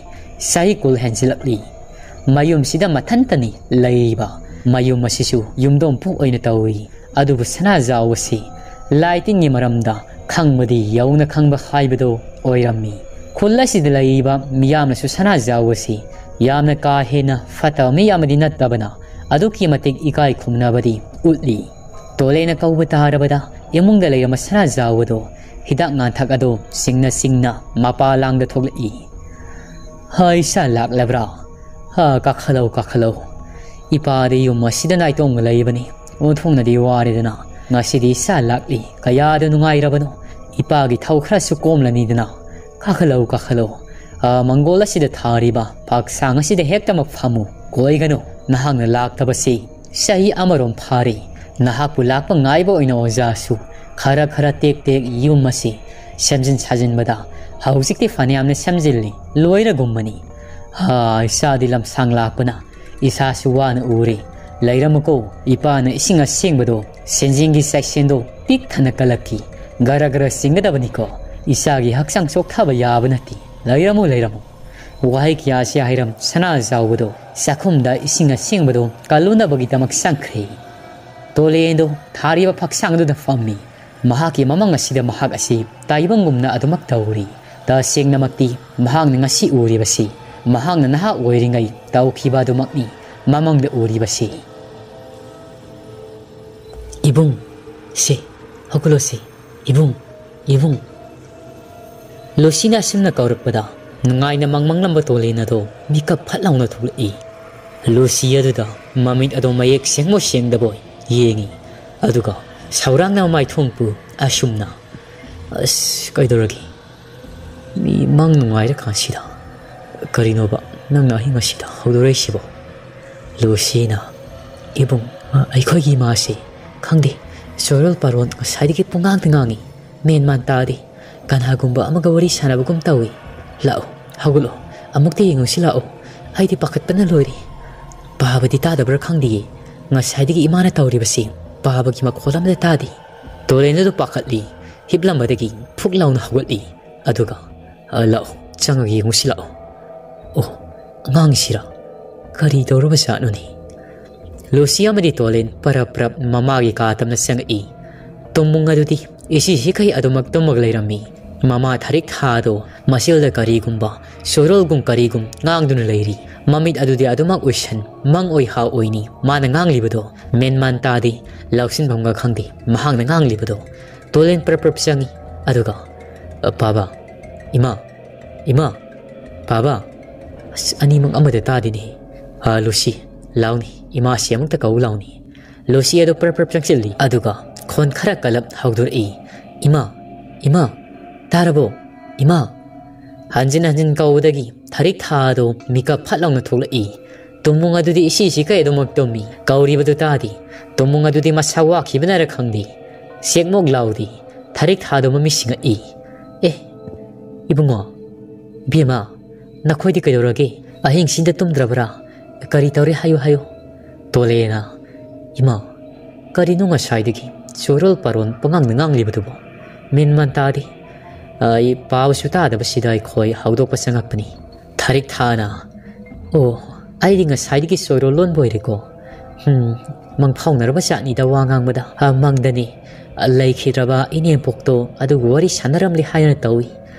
ꯆꯍꯤ ꯀꯨꯟ ꯍꯦꯟꯖꯤꯜꯂꯛꯂꯤ꯫ ꯃꯌꯨꯝꯁꯤꯗ ꯃꯊꯟꯇꯅꯤ ꯂꯩꯔꯤꯕ꯫ ꯃꯌꯨꯝ ꯑꯁꯤꯁꯨ ꯌꯨꯝꯗꯣꯡꯄꯨ ꯑꯣꯏꯅ ꯇꯧꯏ꯫ ꯑꯗꯨꯕꯨ ꯁꯅꯥꯖꯥꯎ ꯑꯁꯤ ꯂꯥꯏ ꯇꯤꯟꯒꯤ ꯃꯔꯝꯗ ꯈꯪꯕꯗꯤ ꯌꯧꯅ ꯈꯪꯕ ꯍꯥꯏꯕꯗꯨ ꯑꯣꯏꯔꯝꯃꯤ꯫ ꯈꯨꯜ ꯑꯁꯤꯗ ꯂꯩꯔꯤꯕ ꯃꯤꯌꯥꯝꯅꯁꯨ ꯁꯅꯥꯖꯥꯎ ꯑꯁꯤ ꯌꯥꯝꯅ ꯀꯥ ꯍꯦꯟꯅ ꯐꯠꯇꯕ ꯃꯤ ꯑꯃꯗꯤ ꯅꯠꯇꯕꯅ ꯑꯗꯨꯛꯀꯤ ꯃꯇꯤꯛ ꯏꯀꯥꯏ ꯈꯨꯝꯅꯕꯗꯤ ꯎꯠꯂꯤ꯫ ꯇꯣꯂꯦꯅ ꯀꯧꯕ ꯇꯥꯔꯕꯗ ꯏꯃꯨꯡꯗ ꯂꯩꯔꯝꯕ ꯁꯅꯥꯖꯥꯎ ꯑꯗꯣ ꯍꯤꯗꯥꯛ ꯉꯥꯡꯊꯛ ꯑꯗꯣ ꯁꯤꯡꯅ ꯁꯤꯡꯅ ꯃꯄꯥ ꯂꯥꯡꯗ ꯊꯣꯛꯂꯛꯏ꯫ "ꯍꯥ, ꯏꯆꯥ ꯂꯥꯛꯂꯕ꯭ꯔꯥ? ꯍꯥ, ꯀꯥꯈꯠꯂꯧ, ꯀꯥꯈꯠꯂꯧ꯫ ꯏꯄꯥꯗꯤ ꯌꯨꯝ ꯑꯁꯤꯗ ꯅꯥꯏꯇꯣꯝꯒ ꯂꯩꯕꯅꯤ꯫ ꯑꯣꯟꯊꯣꯛꯅꯗꯤ ꯋꯥꯔꯦꯗꯅ꯫ ꯉꯁꯤꯗꯤ ꯏꯆꯥ ꯂꯥꯛꯂꯤ꯫ ꯀꯌꯥꯗ ꯅꯨꯡꯉꯥꯏꯔꯕꯅꯣ꯫ ꯏꯄꯥꯒꯤ ꯊꯧ ꯈꯔꯁꯨ ꯀꯣꯝꯂꯅꯤꯗꯅ꯫ ꯀꯥꯈꯠꯂꯧ, ꯀꯥꯈꯠꯂꯧ꯫ ꯑꯥ, ꯃꯪꯒꯣꯜ ꯑꯁꯤꯗ ꯊꯥꯔꯤꯕ ꯐꯛꯁꯥꯡ ꯑꯁꯤꯗ ꯍꯦꯛꯇꯃꯛ ꯐꯝꯃꯨ꯫ ꯀꯣꯏꯒꯅꯨ꯫ ꯅꯍꯥꯛꯅ ꯂꯥꯛꯇꯕꯁꯤ ꯆꯍꯤ ꯑꯃꯔꯣꯝ ꯐꯥꯔꯦ꯫ ꯅꯍꯥꯛꯄꯨ ꯂꯥꯛꯄ ꯉꯥꯏꯕ ꯑꯣꯏꯅ ꯑꯣꯖꯥꯁꯨ ꯈꯔ ꯈꯔ ꯇꯦꯛ ꯇꯦꯛ ꯌꯨꯝ ꯑꯁꯤ ꯁꯦꯝꯖꯤꯟ ꯁꯥꯖꯤꯟꯕꯗ ꯍꯧꯖꯤꯛꯇꯤ ꯐꯅꯌꯥꯝꯅ ꯁꯦꯝꯖꯤꯜꯂꯤ꯫ ꯂꯣꯏꯔꯒꯨꯝꯕꯅꯤ꯫ ꯍꯥ, ꯏꯆꯥꯗꯤ ꯂꯝꯁꯥꯡ ꯂꯥꯛꯄꯅ ꯏꯁꯥꯁꯨ ꯋꯥꯅ ꯎꯔꯦ꯫ ꯂꯩꯔꯝꯃꯨꯀꯣ, ꯏꯄꯥꯅ ꯏꯁꯤꯡ ꯑꯁꯦꯡꯕꯗꯣ, ꯁꯦꯟꯖꯦꯡꯒꯤ ꯆꯥꯏꯁꯦꯟꯗꯣ ꯄꯤꯛ ꯊꯟꯅ ꯀꯜꯂꯛꯈꯤ꯫ ꯒꯔ ꯒꯔ ꯆꯤꯡꯒꯗꯕꯅꯤꯀꯣ꯫ ꯏꯆꯥꯒꯤ ꯍꯛꯆꯥꯡ ꯆꯣꯛꯊꯕ ꯌꯥꯕ ꯅꯠꯇꯦ꯫ ꯂꯩꯔꯝꯃꯨ, ꯂꯩꯔꯝꯃꯨ꯫" ꯋꯥꯍꯩ ꯀꯌꯥꯁꯤ ꯍꯥꯏꯔꯝ ꯁꯅꯥꯖꯥꯎꯕꯗꯣ ꯆꯥꯛꯈꯨꯝꯗ ꯏꯁꯤꯡ ꯑꯁꯦꯡꯕꯗꯣ ꯀꯜꯂꯨꯅꯕꯒꯤꯗꯃꯛ ꯆꯪꯈ꯭ꯔꯦ꯫ ꯇꯣꯂꯦꯟꯗꯣ ꯊꯥꯔꯤꯕ ꯐꯛꯁꯥꯡꯗꯨꯗ ꯐꯝꯃꯤ꯫ ꯃꯍꯥꯛꯀꯤ ꯃꯃꯪ ꯑꯁꯤꯗ ꯃꯍꯥꯛ ꯑꯁꯤ ꯇꯥꯏꯕꯪꯒꯨꯝꯅ ꯑꯗꯨꯃꯛ ꯇꯧꯔꯤ꯫ ꯇꯁꯦꯡꯅꯃꯛꯇꯤ ꯃꯍꯥꯛꯅ ꯉꯁꯤ ꯎꯔꯤꯕꯁꯤ, ꯃꯍꯥꯛꯅ ꯅꯍꯥ ꯑꯣꯏꯔꯤꯉꯩ ꯇꯧꯈꯤꯕ ꯑꯗꯨꯃꯛꯅꯤ ꯃꯃꯪꯗ ꯎꯔꯤꯕꯁꯤ꯫ "ꯏꯕꯨꯡ, ꯁꯦ, ꯍꯧꯒꯠꯂꯣꯁꯦ, ꯏꯕꯨꯡ, ꯏꯕꯨꯡ꯫" ꯂꯨꯁꯤꯅ ꯑꯁꯨꯝꯅ ꯀꯧꯔꯛꯄꯗ ꯅꯨꯡꯉꯥꯏꯅ ꯃꯪꯃꯪꯂꯝꯕ ꯇꯣꯂꯦꯟ ꯑꯗꯣ ꯃꯤꯀꯞ ꯐꯠ ꯂꯥꯎꯅ ꯊꯣꯛꯂꯛꯏ꯫ ꯂꯨꯁꯤ ꯑꯗꯨꯗ ꯃꯃꯤꯠ ꯑꯗꯣ ꯃꯌꯦꯛ ꯁꯦꯡꯕꯣꯏ ꯁꯦꯡꯗꯕꯣꯏ ꯌꯦꯡꯉꯤ꯫ ꯑꯗꯨꯒ ꯁꯧꯔꯥꯡꯅ ꯃꯃꯥꯏ ꯊꯣꯡꯄꯨ ꯑꯁꯨꯝꯅ, "ꯑꯁ, ꯀꯩꯗꯧꯔꯒꯦ? ꯃꯤ ꯃꯪ ꯅꯨꯡꯉꯥꯏꯔꯀꯥꯟꯁꯤꯗ ꯀꯔꯤꯅꯣꯕ ꯅꯪꯅ ꯑꯍꯤꯡ ꯑꯁꯤꯗ ꯍꯧꯗꯣꯔꯛꯏꯁꯤꯕꯣ?" ꯂꯨꯁꯤꯅ, "ꯏꯕꯨꯡ, ꯑꯩꯈꯣꯏꯒꯤ ꯏꯃꯥꯁꯤ ꯈꯪꯗꯦ, ꯆꯣꯏꯔꯣꯜ ꯄꯥꯔꯣꯜ ꯉꯁꯥꯏꯗꯒꯤ ꯄꯨꯡꯉꯥꯡꯗ ꯉꯥꯡꯉꯤ, ꯃꯦꯟ ꯃꯥꯟ ꯇꯥꯗꯦ꯫ ꯀꯅꯥꯒꯨꯝꯕ ꯑꯃꯒ ꯋꯥꯔꯤ ꯁꯥꯟꯅꯕꯒꯨꯝ ꯇꯧꯏ꯫ ꯂꯥꯛꯑꯣ, ꯍꯧꯒꯠꯂꯣ, ꯑꯃꯨꯛꯇ ꯌꯦꯡꯉꯨꯁꯤ ꯂꯥꯛꯑꯣ꯫ ꯑꯩꯗꯤ ꯄꯥꯈꯠꯄꯅ ꯂꯣꯏꯔꯦ꯫ ꯄꯥꯕꯗꯤ ꯇꯥꯗꯕ꯭ꯔꯥ ꯈꯪꯗꯤꯌꯦ, ꯉꯁꯥꯏꯗꯒꯤ ꯏꯃꯥꯅ ꯇꯧꯔꯤꯕꯁꯤ ꯄꯥꯕꯒꯤ ꯃꯈꯣꯜ ꯑꯃꯠꯇ ꯇꯥꯗꯦ꯫" ꯇꯣꯔꯦꯟꯗꯨ ꯄꯥꯈꯠꯂꯤ, ꯍꯤꯞꯂꯝꯕꯗꯒꯤ ꯐꯨꯛ ꯂꯥꯎꯅ ꯍꯧꯒꯠꯂꯤ꯫ ꯑꯗꯨꯒ, "ꯑ, ꯂꯥꯛꯑꯣ, ꯆꯪꯉꯒ ꯌꯦꯡꯉꯨꯁꯤ ꯂꯥꯛꯑꯣ꯫ ꯑꯣ, ꯑꯉꯥꯡꯁꯤꯔ? ꯀꯔꯤ ꯇꯧꯔꯕꯖꯥꯠꯅꯣꯅꯦ?" ꯂꯨꯁꯤ ꯑꯃꯗꯤ ꯇꯣꯂꯦꯟ ꯄꯔꯞ ꯄꯔꯞ ꯃꯃꯥꯒꯤ ꯀꯥ ꯇꯝꯅ ꯆꯪꯉꯛꯏ꯫ ꯇꯨꯝꯃꯨꯡ ꯑꯗꯨꯗꯤ ꯏꯁꯤ ꯁꯤꯈꯩ ꯑꯗꯨꯃꯛ ꯇꯨꯝꯃꯒ ꯂꯩꯔꯝꯃꯤ꯫ ꯃꯃꯥ ꯊꯥꯔꯤꯛ ꯊꯥꯗꯣ ꯃꯁꯤꯜꯗ ꯀꯔꯤꯒꯨꯝꯕ ꯁꯣꯔꯣꯜꯒꯨꯝ ꯀꯔꯤꯒꯨꯝ ꯉꯥꯡꯗꯨꯅ ꯂꯩꯔꯤ꯫ ꯃꯃꯤꯠ ꯑꯗꯨꯗꯤ ꯑꯗꯨꯃꯛ ꯎꯏꯁꯟ ꯃꯪ ꯑꯣꯏ ꯍꯥ ꯑꯣꯏꯅꯤ ꯃꯥꯅ ꯉꯥꯡꯂꯤꯕꯗꯣ꯫ ꯃꯦꯟꯃꯥꯟ ꯇꯥꯗꯦ, ꯂꯧꯁꯤꯟꯐꯝꯒ ꯈꯪꯗꯦ ꯃꯍꯥꯛꯅ ꯉꯥꯡꯂꯤꯕꯗꯣ꯫ ꯇꯣꯂꯦꯟ ꯄ꯭ꯔꯞ ꯄ꯭ꯔꯞ ꯆꯪꯉꯤ꯫ ꯑꯗꯨꯒ, "ꯑ, ꯄꯥꯕ, ꯏꯃꯥ, ꯏꯃꯥ, ꯄꯥꯕ꯫" ꯑꯁ, ꯑꯅꯤꯃꯛ ꯑꯃꯗ ꯇꯥꯗꯦꯅꯦ꯫ "ꯑ, ꯂꯨꯁꯤ, ꯂꯥꯎꯅꯤ, ꯏꯃꯥꯁꯤ ꯑꯃꯨꯛꯇ ꯀꯧ ꯂꯥꯎꯅꯤ꯫" ꯂꯨꯁꯤ ꯑꯗꯨ ꯄ꯭ꯔꯞ ꯄ꯭ꯔꯞ ꯆꯪꯁꯤꯜꯂꯤ꯫ ꯑꯗꯨꯒ ꯈꯣꯟ ꯈꯔ ꯀꯜꯂꯞ ꯍꯧꯗꯣꯔꯛꯏ, "ꯏꯃꯥ, ꯏꯃꯥ, ꯇꯥꯔꯕꯣ? ꯏꯃꯥ!" ꯍꯟꯖꯤꯟ ꯍꯟꯖꯤꯟ ꯀꯧꯕꯗꯒꯤ ꯊꯥꯔꯤꯛ ꯊꯥ ꯑꯗꯨ ꯃꯤꯀꯞ ꯐꯠ ꯂꯥꯎꯅ ꯊꯣꯛꯂꯛꯏ꯫ ꯇꯨꯝꯃꯨꯡ ꯑꯗꯨꯗꯤ ꯏꯁꯤ ꯁꯤꯈꯩ ꯑꯗꯨꯃꯛ ꯇꯨꯝꯃꯤ꯫ ꯀꯧꯔꯤꯕꯗꯨ ꯇꯥꯗꯦ꯫ ꯇꯨꯝꯃꯨꯡ ꯑꯗꯨꯗꯤ ꯃꯁꯥ ꯋꯥꯈꯤꯕꯅꯔ ꯈꯪꯗꯦ, ꯁꯦꯛꯃꯣꯛ ꯂꯥꯎꯗꯦ꯫ ꯊꯥꯔꯤꯛ ꯊꯥꯗꯨ ꯃꯃꯤꯠ ꯁꯤꯡꯉꯛꯏ꯫ "ꯑꯦ, ꯏꯕꯨꯡꯉꯣ, ꯏꯕꯦꯝꯃ, ꯅꯈꯣꯏꯗꯤ ꯀꯩꯗꯧꯔꯒꯦ? ꯑꯍꯤꯡꯁꯤꯗ ꯇꯨꯝꯗ꯭ꯔꯕ꯭ꯔꯥ? ꯀꯔꯤ ꯇꯧꯔꯦ? ꯍꯥꯏꯌꯨ, ꯍꯥꯏꯌꯨ꯫" ꯇꯣꯂꯦꯅ, "ꯏꯃꯥ, ꯀꯔꯤꯅꯣ ꯉꯁꯥꯏꯗꯒꯤ ꯆꯣꯔꯣꯜ ꯄꯥꯔꯣꯜ ꯄꯉꯥꯡꯗ ꯉꯥꯡꯂꯤꯕꯗꯨꯕꯣ? ꯃꯦꯟ ꯃꯥꯟ ꯇꯥꯗꯦ꯫" ꯑꯩ ꯄꯥꯕꯁꯨ ꯇꯥꯗꯕꯁꯤꯗ ꯑꯩꯈꯣꯏ ꯍꯧꯗꯣꯛꯄ ꯆꯪꯉꯛꯄꯅꯤ꯫ ꯊꯥꯔꯤꯛ ꯊꯥꯅ, "ꯑꯣ, ꯑꯩꯗꯤ ꯉꯁꯥꯏꯗꯒꯤ ꯆꯣꯔꯣꯜ ꯂꯣꯟꯕ ꯑꯣꯏꯔꯦꯀꯣ꯫ ꯎꯝ, ꯃꯪ ꯐꯥꯎꯅꯔꯕ ꯖꯥꯠꯅꯤꯗ ꯋꯥ ꯉꯥꯡꯕꯗ꯫ ꯑ, ꯃꯪꯗꯅꯤ꯫ ꯑ, ꯂꯩꯈꯤꯗ꯭ꯔꯕ ꯏꯅꯦꯝꯄꯣꯛꯇꯣ ꯑꯗꯨꯒ ꯋꯥꯔꯤ ꯁꯥꯟꯅꯔꯝꯂꯦ ꯍꯥꯏꯗꯅ ꯇꯧꯏ꯫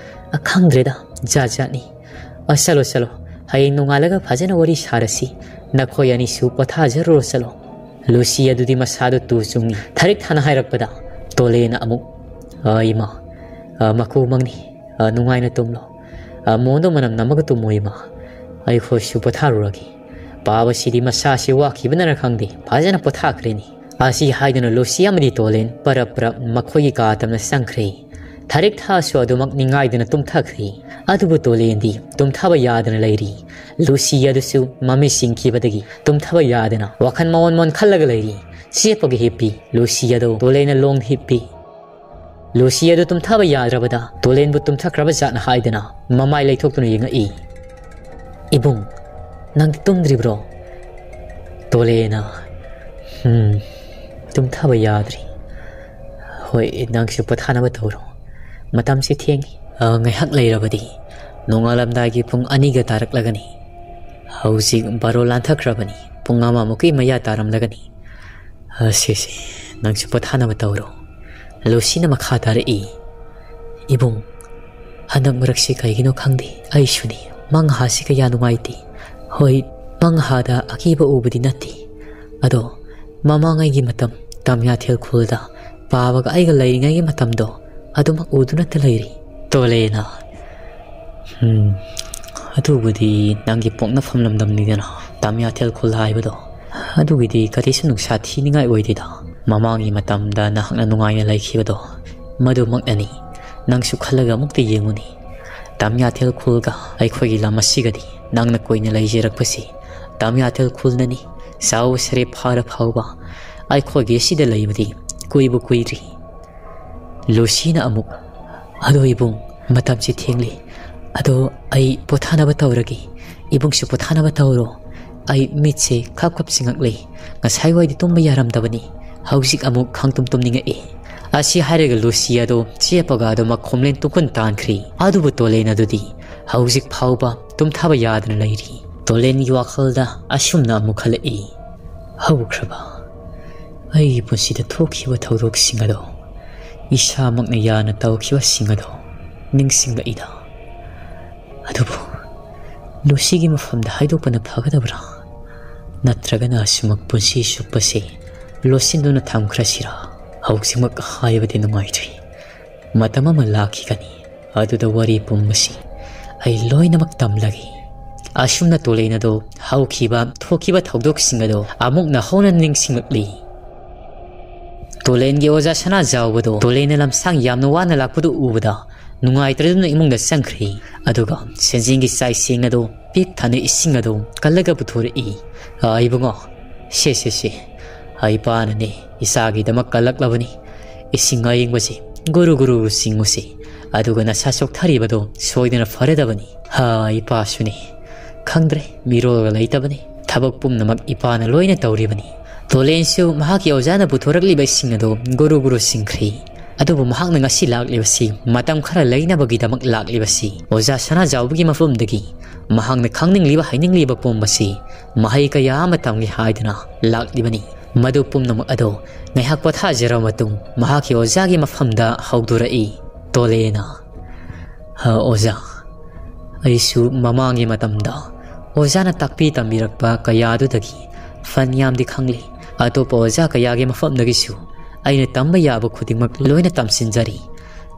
ꯑ, ꯈꯪꯗ꯭ꯔꯦꯗ, ꯖꯥꯠ ꯖꯥꯠꯅꯤ꯫ ꯑ, ꯆꯠꯂꯣ, ꯆꯠꯂꯣ꯫ ꯍꯌꯦꯡ ꯅꯣꯡꯉꯥꯜꯂꯒ ꯐꯖꯅ ꯋꯥꯔꯤ ꯁꯥꯔꯁꯤ꯫ ꯅꯈꯣꯏ ꯑꯅꯤꯁꯨ ꯄꯣꯊꯥꯖꯔꯨꯔꯣ, ꯆꯠꯂꯣ꯫ ꯂꯨꯁꯤ ꯑꯗꯨꯗꯤ ꯃꯁꯥꯗꯨ ꯇꯨ ꯆꯨꯡꯉꯤ꯫ ꯊꯥꯔꯤꯛ ꯊꯥꯅ ꯍꯥꯏꯔꯛꯄꯗ ꯇꯣꯂꯦꯅ ꯑꯃꯨꯛ, "ꯑ, ꯏꯃꯥ, ꯑ, ꯃꯀꯨ ꯃꯪꯅꯤ꯫ ꯑ, ꯅꯨꯡꯉꯥꯏꯅ ꯇꯨꯝꯂꯣ꯫ ꯑ, ꯃꯣꯟꯗꯣ ꯃꯅꯝ ꯅꯝꯃꯒ ꯇꯨꯝꯃꯣ, ꯏꯃꯥ꯫ ꯑꯩꯈꯣꯏꯁꯨ ꯄꯣꯊꯥꯔꯨꯔꯒꯦ꯫ ꯄꯥꯕꯁꯤꯗꯤ ꯃꯁꯥꯁꯤ ꯋꯥꯈꯤꯕꯅꯔ ꯈꯪꯗꯦ, ꯐꯖꯅ ꯄꯣꯊꯥꯈ꯭ꯔꯦꯅꯤ"꯫ ꯑꯁꯤ ꯍꯥꯏꯗꯨꯅ ꯂꯨꯁꯤ ꯑꯃꯗꯤ ꯇꯣꯂꯦꯟ ꯄꯔꯞ ꯄꯔꯞ ꯃꯈꯣꯏꯒꯤ ꯀꯥ ꯇꯝꯅ ꯆꯪꯈ꯭ꯔꯦ꯫ ꯊꯥꯔꯤꯛ ꯊꯥꯁꯨ ꯑꯗꯨꯃꯛ ꯅꯤꯡꯉꯥꯏꯗꯅ ꯇꯨꯝꯊꯈ꯭ꯔꯦ꯫ ꯑꯗꯨꯕꯨ ꯇꯣꯂꯦꯟꯗꯤ ꯇꯨꯝꯊꯕ ꯌꯥꯗꯅ ꯂꯩꯔꯤ꯫ ꯂꯨꯁꯤ ꯑꯗꯨꯁꯨ ꯃꯃꯤꯠ ꯁꯤꯡꯈꯤꯕꯗꯒꯤ ꯇꯨꯝꯊꯕ ꯌꯥꯗꯅ ꯋꯥꯈꯜ ꯃꯑꯣꯟ ꯃꯑꯣꯟ ꯈꯜꯂꯒ ꯂꯩꯔꯤ꯫ ꯆꯦꯞꯄꯒ ꯍꯤꯞꯄꯤ꯫ ꯂꯨꯁꯤ ꯑꯗꯨ ꯇꯣꯂꯦꯟꯅ ꯂꯣꯡ ꯍꯤꯞꯄꯤ꯫ ꯂꯨꯁꯤ ꯑꯗꯨ ꯇꯨꯝꯊꯕ ꯌꯥꯗ꯭ꯔꯕꯗ ꯇꯣꯂꯦꯟꯕꯨ ꯇꯨꯝꯊꯈ꯭ꯔꯕ ꯖꯥꯠꯅ ꯍꯥꯏꯗꯅ ꯃꯃꯥꯏ ꯂꯩꯊꯣꯛꯇꯨꯅ ꯌꯦꯡꯉꯛꯏ꯫ "ꯏꯕꯨꯡ, ꯅꯪꯗꯤ ꯇꯨꯝꯗ꯭ꯔꯤꯕ꯭ꯔꯣ?" ꯇꯣꯂꯦꯅ, "ꯎꯝ, ꯇꯨꯝꯊꯕ ꯌꯥꯗ꯭ꯔꯤ꯫ ꯍꯣꯏ, ꯅꯪꯁꯨ ꯄꯣꯊꯥꯅꯕ ꯇꯧꯔꯣ꯫ ꯃꯇꯝꯁꯤ ꯊꯦꯡꯉꯤ꯫ ꯑ, ꯉꯥꯏꯍꯥꯛ ꯂꯩꯔꯕꯗꯤ ꯅꯣꯡꯉꯥꯜꯂꯝꯗꯥꯏꯒꯤ ꯄꯨꯡ ꯑꯅꯤꯒ ꯇꯥꯔꯛꯂꯒꯅꯤ꯫ ꯍꯧꯖꯤꯛ ꯕꯥꯔꯣ ꯂꯥꯟꯊꯈ꯭ꯔꯕꯅꯤ꯫ ꯄꯨꯡ ꯑꯃꯃꯨꯛꯀꯤ ꯃꯌꯥ ꯇꯥꯔꯝꯂꯒꯅꯤ꯫ ꯑ, ꯁꯦ, ꯁꯦ, ꯅꯪꯁꯨ ꯄꯣꯊꯥꯅꯕ ꯇꯧꯔꯣ"꯫ ꯂꯨꯁꯤꯅ ꯃꯈꯥ ꯇꯥꯔꯛꯏ꯫ "ꯏꯕꯨꯡ, ꯍꯟꯗꯛ ꯃꯔꯛꯁꯤ ꯀꯩꯒꯤꯅꯣ ꯈꯪꯗꯦ, ꯑꯩꯁꯨꯅꯤ꯫ ꯃꯪꯍꯥꯁꯤ ꯀꯌꯥ ꯅꯨꯡꯉꯥꯏꯇꯦ꯫ ꯍꯣꯏ, ꯃꯪꯍꯥꯗ ꯑꯀꯤꯕ ꯎꯕꯗꯤ ꯅꯠꯇꯦ꯫ ꯑꯗꯣ ꯃꯃꯥꯡꯉꯩꯒꯤ ꯃꯇꯝ ꯇꯝꯌꯥꯊꯦꯜ ꯈꯨꯜꯗ ꯄꯥꯕꯒ ꯑꯩꯒ ꯂꯩꯔꯤꯉꯩꯒꯤ ꯃꯇꯝꯗꯣ ꯑꯗꯨꯃꯛ ꯎꯗꯨꯅꯇ ꯂꯩꯔꯤ"꯫ ꯇꯣꯂꯦꯅ, "ꯎꯝ, ꯑꯗꯨꯕꯨꯗꯤ ꯅꯪꯒꯤ ꯄꯣꯛꯅꯐꯝ ꯂꯝꯗꯝꯅꯤꯗꯅ, ꯇꯝꯌꯥꯊꯦꯜ ꯈꯨꯜ ꯍꯥꯏꯕꯗꯣ꯫ ꯑꯗꯨꯒꯤꯗꯤ ꯀꯔꯤꯁꯨ ꯅꯨꯡꯁꯥ ꯊꯤꯅꯤꯡꯉꯥꯏ ꯑꯣꯏꯗꯦꯗ꯫ ꯃꯃꯥꯡꯒꯤ ꯃꯇꯝꯗ ꯅꯍꯥꯛꯅ ꯅꯨꯡꯉꯥꯏꯅ ꯂꯩꯈꯤꯕꯗꯣ, ꯃꯗꯨꯃꯛꯅꯅꯤ꯫ ꯅꯪꯁꯨ ꯈꯜꯂꯒ ꯑꯃꯨꯛꯇ ꯌꯦꯡꯉꯨꯅꯦ꯫ ꯇꯝꯌꯥꯊꯦꯜ ꯈꯨꯜꯒ ꯑꯩꯈꯣꯏꯒꯤ ꯂꯝ ꯑꯁꯤꯒꯗꯤ ꯅꯪꯅ ꯀꯨꯏꯅ ꯂꯩꯖꯔꯛꯄꯁꯤ ꯇꯝꯌꯥꯊꯦꯜ ꯈꯨꯜꯅꯅꯤ꯫ ꯆꯥꯎ ꯁꯔꯦ ꯐꯥꯔ ꯐꯥꯎꯕ ꯑꯩꯈꯣꯏꯒꯤ ꯑꯁꯤꯗ ꯂꯩꯕꯗꯤ ꯀꯨꯏꯕꯨ ꯀꯨꯏꯗ꯭ꯔꯤ"꯫ ꯂꯨꯁꯤꯅ ꯑꯃꯨꯛ, "ꯑꯗꯣ ꯏꯕꯨꯡ, ꯃꯇꯝꯁꯤ ꯊꯦꯡꯂꯦ꯫ ꯑꯗꯣ ꯑꯩ ꯄꯣꯊꯥꯅꯕ ꯇꯧꯔꯒꯦ꯫ ꯏꯕꯨꯡꯁꯨ ꯄꯣꯊꯥꯅꯕ ꯇꯧꯔꯣ꯫ ꯑꯩ ꯃꯤꯠꯁꯦ ꯈꯞ ꯈꯞ ꯁꯤꯡꯉꯛꯂꯦ꯫ ꯉꯁꯥꯏꯋꯥꯏꯗꯤ ꯇꯨꯝꯕ ꯌꯥꯔꯝꯗꯕꯅꯤ꯫ ꯍꯧꯖꯤꯛ ꯑꯃꯨꯛ ꯈꯪꯇꯨꯝ ꯇꯨꯝꯅꯤꯡꯉꯛꯑꯦ"꯫ ꯑꯁꯤ ꯍꯥꯏꯔꯒ ꯂꯨꯁꯤ ꯑꯗꯣ ꯆꯦꯞꯄꯒ ꯑꯗꯨꯃꯛ ꯈꯣꯝꯂꯦꯟ ꯇꯨꯡꯈꯨꯟ ꯇꯥꯟꯈ꯭ꯔꯦ꯫ ꯑꯗꯨꯕꯨ ꯇꯣꯂꯦꯟ ꯑꯗꯨꯗꯤ ꯍꯧꯖꯤꯛ ꯐꯥꯎꯕ ꯇꯨꯝꯊꯕ ꯌꯥꯗꯅ ꯂꯩꯔꯤ꯫ ꯇꯣꯂꯦꯟꯒꯤ ꯋꯥꯈꯜꯗ ꯑꯁꯨꯝꯅ ꯑꯃꯨꯛ ꯈꯜꯂꯛꯏ꯫ ꯍꯧꯈ꯭ꯔꯕ ꯑꯩꯒꯤ ꯄꯨꯟꯁꯤꯗ ꯊꯣꯛꯈꯤꯕ ꯊꯧꯗꯣꯛꯁꯤꯡ ꯑꯗꯣ, ꯏꯁꯥꯃꯛꯅ ꯌꯥꯅ ꯇꯧꯈꯤꯕꯁꯤꯡ ꯑꯗꯣ ꯅꯤꯡꯁꯤꯡꯂꯛꯏꯗ꯫ ꯑꯗꯨꯕꯨ ꯂꯨꯁꯤꯒꯤ ꯃꯐꯝꯗ ꯍꯥꯏꯗꯣꯛꯄꯅ ꯐꯒꯗꯕ꯭ꯔꯥ? ꯅꯠꯇ꯭ꯔꯒꯅ ꯑꯁꯨꯃꯛ ꯄꯨꯟꯁꯤ ꯆꯨꯞꯄꯁꯦ ꯂꯣꯠꯁꯤꯟꯗꯨꯅ ꯊꯝꯈ꯭ꯔꯁꯤꯔꯥ? ꯍꯧꯖꯤꯛꯃꯛ ꯍꯥꯏꯕꯗꯤ ꯅꯨꯡꯉꯥꯏꯇ꯭ꯔꯤ꯫ ꯃꯇꯝ ꯑꯃ ꯂꯥꯛꯈꯤꯒꯅꯤ, ꯑꯗꯨꯗ ꯋꯥꯔꯤ ꯄꯨꯝꯕꯁꯤ ꯑꯩ ꯂꯣꯏꯅꯃꯛ ꯇꯝꯂꯒꯦ꯫ ꯑꯁꯨꯝꯅ ꯇꯣꯂꯦꯟ ꯑꯗꯣ ꯍꯧꯈꯤꯕ ꯊꯣꯛꯈꯤꯕ ꯊꯧꯗꯣꯛꯁꯤꯡ ꯑꯗꯣ ꯑꯃꯨꯛ ꯅꯧꯍꯧꯅ ꯅꯤꯡꯁꯤꯡꯂꯛꯂꯤ꯫ ꯇꯣꯂꯦꯟꯒꯤ ꯑꯣꯖꯥ ꯁꯅꯥꯖꯥꯎꯕꯗꯣ ꯇꯣꯂꯦꯟꯅ ꯂꯝꯁꯥꯡ ꯌꯥꯝꯅ ꯋꯥꯅ ꯂꯥꯛꯄꯗꯨ ꯎꯕꯗ ꯅꯨꯡꯉꯥꯏꯇ꯭ꯔꯗꯨꯅ ꯏꯃꯨꯡꯗ ꯆꯪꯈ꯭ꯔꯤ꯫ ꯑꯗꯨꯒ ꯁꯦꯟꯖꯦꯡꯒꯤ ꯆꯥꯏꯁꯦꯡ ꯑꯗꯣ ꯄꯤꯛ ꯊꯟꯅ ꯏꯁꯤꯡ ꯑꯗꯣ ꯀꯜꯂꯒ ꯄꯨꯊꯣꯔꯛꯏ꯫ "ꯑ, ꯏꯕꯨꯡꯉꯣ, ꯁꯦ, ꯁꯦ, ꯁꯦ, ꯏꯄꯥꯅꯅꯦ ꯏꯆꯥꯒꯤꯗꯃꯛ ꯀꯜꯂꯛꯂꯕꯅꯤ꯫ ꯏꯁꯤꯡ ꯑꯌꯤꯡꯕꯁꯤ ꯒꯨꯔꯨ ꯒꯨꯔꯨ ꯆꯤꯡꯉꯨꯁꯤ, ꯑꯗꯨꯒ ꯅꯁꯥ ꯆꯣꯛꯊꯔꯤꯕꯗꯣ ꯁꯣꯏꯗꯅ ꯐꯔꯗꯕꯅꯤ꯫ ꯍꯥ, ꯏꯄꯥꯁꯨꯅꯤ꯫ ꯈꯪꯗ꯭ꯔꯦ, ꯃꯤꯔꯣꯜꯒ ꯂꯩꯇꯕꯅꯤ꯫ ꯊꯕꯛ ꯄꯨꯝꯅꯃꯛ ꯏꯄꯥꯅ ꯂꯣꯏꯅ ꯇꯧꯔꯤꯕꯅꯤ꯫" ꯇꯣꯂꯦꯟꯁꯨ ꯃꯍꯥꯛꯀꯤ ꯑꯣꯖꯥꯅ ꯄꯨꯊꯣꯔꯛꯂꯤꯕ ꯏꯁꯤꯡ ꯑꯗꯣ ꯒꯨꯔꯨ ꯒꯨꯔꯨ ꯆꯤꯡꯈ꯭ꯔꯤ꯫ ꯑꯗꯨꯕꯨ ꯃꯍꯥꯛꯅ ꯉꯁꯤ ꯂꯥꯛꯂꯤꯕꯁꯤ ꯃꯇꯝ ꯈꯔ ꯂꯩꯅꯕꯒꯤꯗꯃꯛ ꯂꯥꯛꯂꯤꯕꯁꯤ ꯑꯣꯖꯥ ꯁꯅꯥꯖꯥꯎꯕꯒꯤ ꯃꯐꯝꯗꯒꯤ ꯃꯍꯥꯛꯅ ꯈꯪꯅꯤꯡꯂꯤꯕ ꯍꯩꯅꯤꯡꯂꯤꯕ ꯄꯨꯝꯕꯁꯤ ꯃꯍꯩ ꯀꯌꯥ ꯑꯃ ꯇꯝꯒꯦ ꯍꯥꯏꯗꯨꯅ ꯂꯥꯛꯂꯤꯕꯅꯤ꯫ ꯃꯗꯨ ꯄꯨꯝꯅꯃꯛ ꯑꯗꯣ ꯉꯥꯏꯍꯥꯛ ꯄꯣꯊꯥꯖꯔꯕ ꯃꯇꯨꯡ ꯃꯍꯥꯛꯀꯤ ꯑꯣꯖꯥꯒꯤ ꯃꯐꯝꯗ ꯍꯧꯗꯣꯔꯛꯏ꯫ ꯇꯣꯂꯦꯅ, "ꯍ, ꯑꯣꯖꯥ, ꯑꯩꯁꯨ ꯃꯃꯥꯡꯒꯤ ꯃꯇꯝꯗ ꯑꯣꯖꯥꯅ ꯇꯥꯛꯄꯤ ꯇꯝꯕꯤꯔꯛꯄ ꯀꯌꯥꯗꯨꯗꯒꯤ ꯐꯅꯌꯥꯝꯗꯤ ꯈꯪꯂꯦ꯫ ꯑꯇꯣꯞꯄ ꯑꯣꯖꯥ ꯀꯌꯥꯒꯤ ꯃꯐꯝꯗꯒꯤꯁꯨ ꯑꯩꯅ ꯇꯝꯕ ꯌꯥꯕ ꯈꯨꯗꯤꯡꯃꯛ ꯂꯣꯏꯅ ꯇꯝꯁꯤꯟꯖꯔꯤ꯫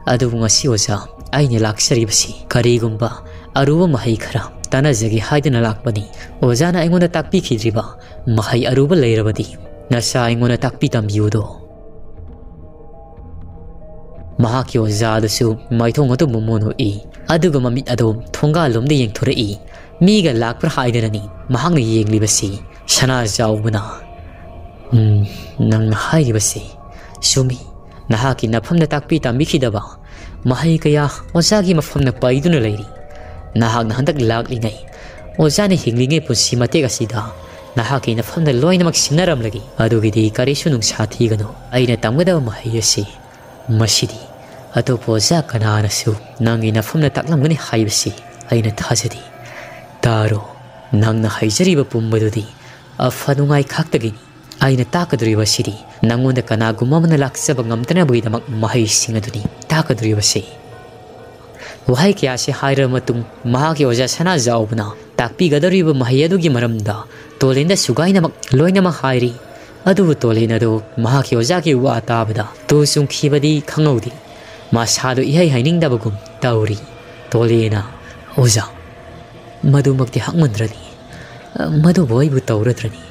ꯑꯗꯨꯕꯨ ꯉꯁꯤ, ꯑꯣꯖꯥ, ꯑꯩꯅ ꯂꯥꯛꯆꯔꯤꯕꯁꯤ ꯀꯔꯤꯒꯨꯝꯕ ꯑꯔꯨꯕ ꯃꯍꯩ ꯈꯔ ꯇꯥꯟꯅꯖꯒꯦ ꯍꯥꯏꯗꯨꯅ ꯂꯥꯛꯄꯅꯤ꯫ ꯑꯣꯖꯥꯅ ꯑꯩꯉꯣꯟꯗ ꯇꯥꯛꯄꯤꯈꯤꯗ꯭ꯔꯤꯕ ꯃꯍꯩ ꯑꯔꯨꯕ ꯂꯩꯔꯕꯗꯤ ꯅꯁꯥ ꯑꯩꯉꯣꯟꯗ ꯇꯥꯛꯄꯤ ꯇꯝꯕꯤꯌꯨꯗꯣ꯫" ꯃꯍꯥꯛꯀꯤ ꯑꯣꯖꯥ ꯑꯗꯨꯁꯨ ꯃꯥꯏꯊꯣꯡ ꯑꯗꯨ ꯃꯣꯃꯣꯟ ꯎꯏ, ꯑꯗꯨꯒ ꯃꯃꯤꯠ ꯑꯗꯨ ꯊꯣꯡꯒꯥꯜꯂꯣꯝꯗ ꯌꯦꯡꯊꯣꯔꯛꯏ꯫ ꯃꯤꯒ ꯂꯥꯛꯄ꯭ꯔꯥ ꯍꯥꯏꯗꯅꯅꯤ ꯃꯍꯥꯛꯅ ꯌꯦꯡꯂꯤꯕꯁꯤ꯫ ꯁꯅꯥꯖꯥꯎꯕꯅ, "ꯎꯝ, ꯅꯪꯅ ꯍꯥꯏꯔꯤꯕꯁꯤ ꯆꯨꯝꯃꯤ꯫ ꯅꯍꯥꯛꯀꯤ ꯅꯐꯝꯗ ꯇꯥꯛꯄꯤ ꯇꯝꯕꯤꯈꯤꯗꯕ ꯃꯍꯩ ꯀꯌꯥ ꯑꯣꯖꯥꯒꯤ ꯃꯐꯝꯅ ꯄꯥꯏꯗꯨꯅ ꯂꯩꯔꯤ꯫ ꯅꯍꯥꯛꯅ ꯍꯟꯗꯛ ꯂꯥꯛꯂꯤꯉꯩ, ꯑꯣꯖꯥꯅ ꯍꯤꯡꯂꯤꯉꯩ ꯄꯨꯟꯁꯤ ꯃꯇꯦꯛ ꯑꯁꯤꯗ ꯅꯍꯥꯛꯀꯤ ꯅꯐꯝꯗ ꯂꯣꯏꯅꯃꯛ ꯁꯤꯟꯅꯔꯝꯂꯒꯦ꯫ ꯑꯗꯨꯒꯤꯗꯤ ꯀꯔꯤꯁꯨ ꯅꯨꯡꯁꯥ ꯊꯤꯒꯅꯨ꯫ ꯑꯩꯅ ꯇꯝꯒꯗꯕ ꯃꯍꯩ ꯑꯁꯤ ꯃꯁꯤꯗꯤ ꯑꯇꯣꯞꯄ ꯑꯣꯖꯥ ꯀꯅꯥꯅꯁꯨ ꯅꯪꯒꯤ ꯅꯐꯝꯗ ꯇꯥꯛꯂꯝꯒꯅꯤ ꯍꯥꯏꯕꯁꯤ ꯑꯩꯅ ꯊꯥꯖꯗꯦ꯫ ꯇꯥꯔꯣ, ꯅꯪꯅ ꯍꯩꯖꯔꯤꯕ ꯄꯨꯝꯕꯗꯨꯗꯤ ꯑꯐ ꯅꯨꯡꯉꯥꯏ ꯈꯛꯇꯒꯤꯅꯤ꯫ ꯑꯩꯅ ꯇꯥꯛꯀꯗꯧꯔꯤꯕꯁꯤꯗꯤ ꯅꯪꯉꯣꯟꯗ ꯀꯅꯥꯒꯨꯝꯕ ꯑꯃꯅ ꯂꯥꯛꯆꯕ ꯉꯝꯗꯅꯕꯒꯤꯗꯃꯛ ꯃꯍꯩꯁꯤꯡ ꯑꯗꯨꯅꯤ ꯇꯥꯛꯀꯗꯧꯔꯤꯕꯁꯤ꯫ ꯋꯥꯍꯩ ꯀꯌꯥꯁꯤ ꯍꯥꯏꯔꯕ ꯃꯇꯨꯡ ꯃꯍꯥꯛꯀꯤ ꯑꯣꯖꯥ ꯁꯅꯥꯖꯥꯎꯕꯅ ꯇꯥꯛꯄꯤꯒꯗꯧꯔꯤꯕ ꯃꯍꯩ ꯑꯗꯨꯒꯤ ꯃꯔꯝꯗ ꯇꯣꯂꯦꯟꯗ ꯁꯨꯒꯥꯏꯅꯃꯛ ꯂꯣꯏꯅꯃꯛ ꯍꯥꯏꯔꯤ꯫ ꯑꯗꯨꯕꯨ ꯇꯣꯂꯦꯟ ꯑꯗꯨ ꯃꯍꯥꯛꯀꯤ ꯑꯣꯖꯥꯒꯤ ꯋꯥ ꯇꯥꯕꯗ ꯇꯨ ꯆꯨꯡꯈꯤꯕꯗꯤ ꯈꯪꯍꯧꯗꯦ꯫ ꯃꯁꯥꯗꯨ ꯏꯍꯩ ꯍꯩꯅꯤꯡꯗꯕꯒꯨꯝ ꯇꯧꯔꯤ꯫ ꯇꯣꯂꯦꯅ, "ꯑꯣꯖꯥ, ꯃꯗꯨꯃꯛꯇꯤ ꯍꯛꯃꯟꯗ꯭ꯔꯅꯤ꯫ ꯃꯗꯨꯕꯨ ꯑꯩꯕꯨ ꯇꯧꯔꯗ꯭ꯔꯅꯤ?"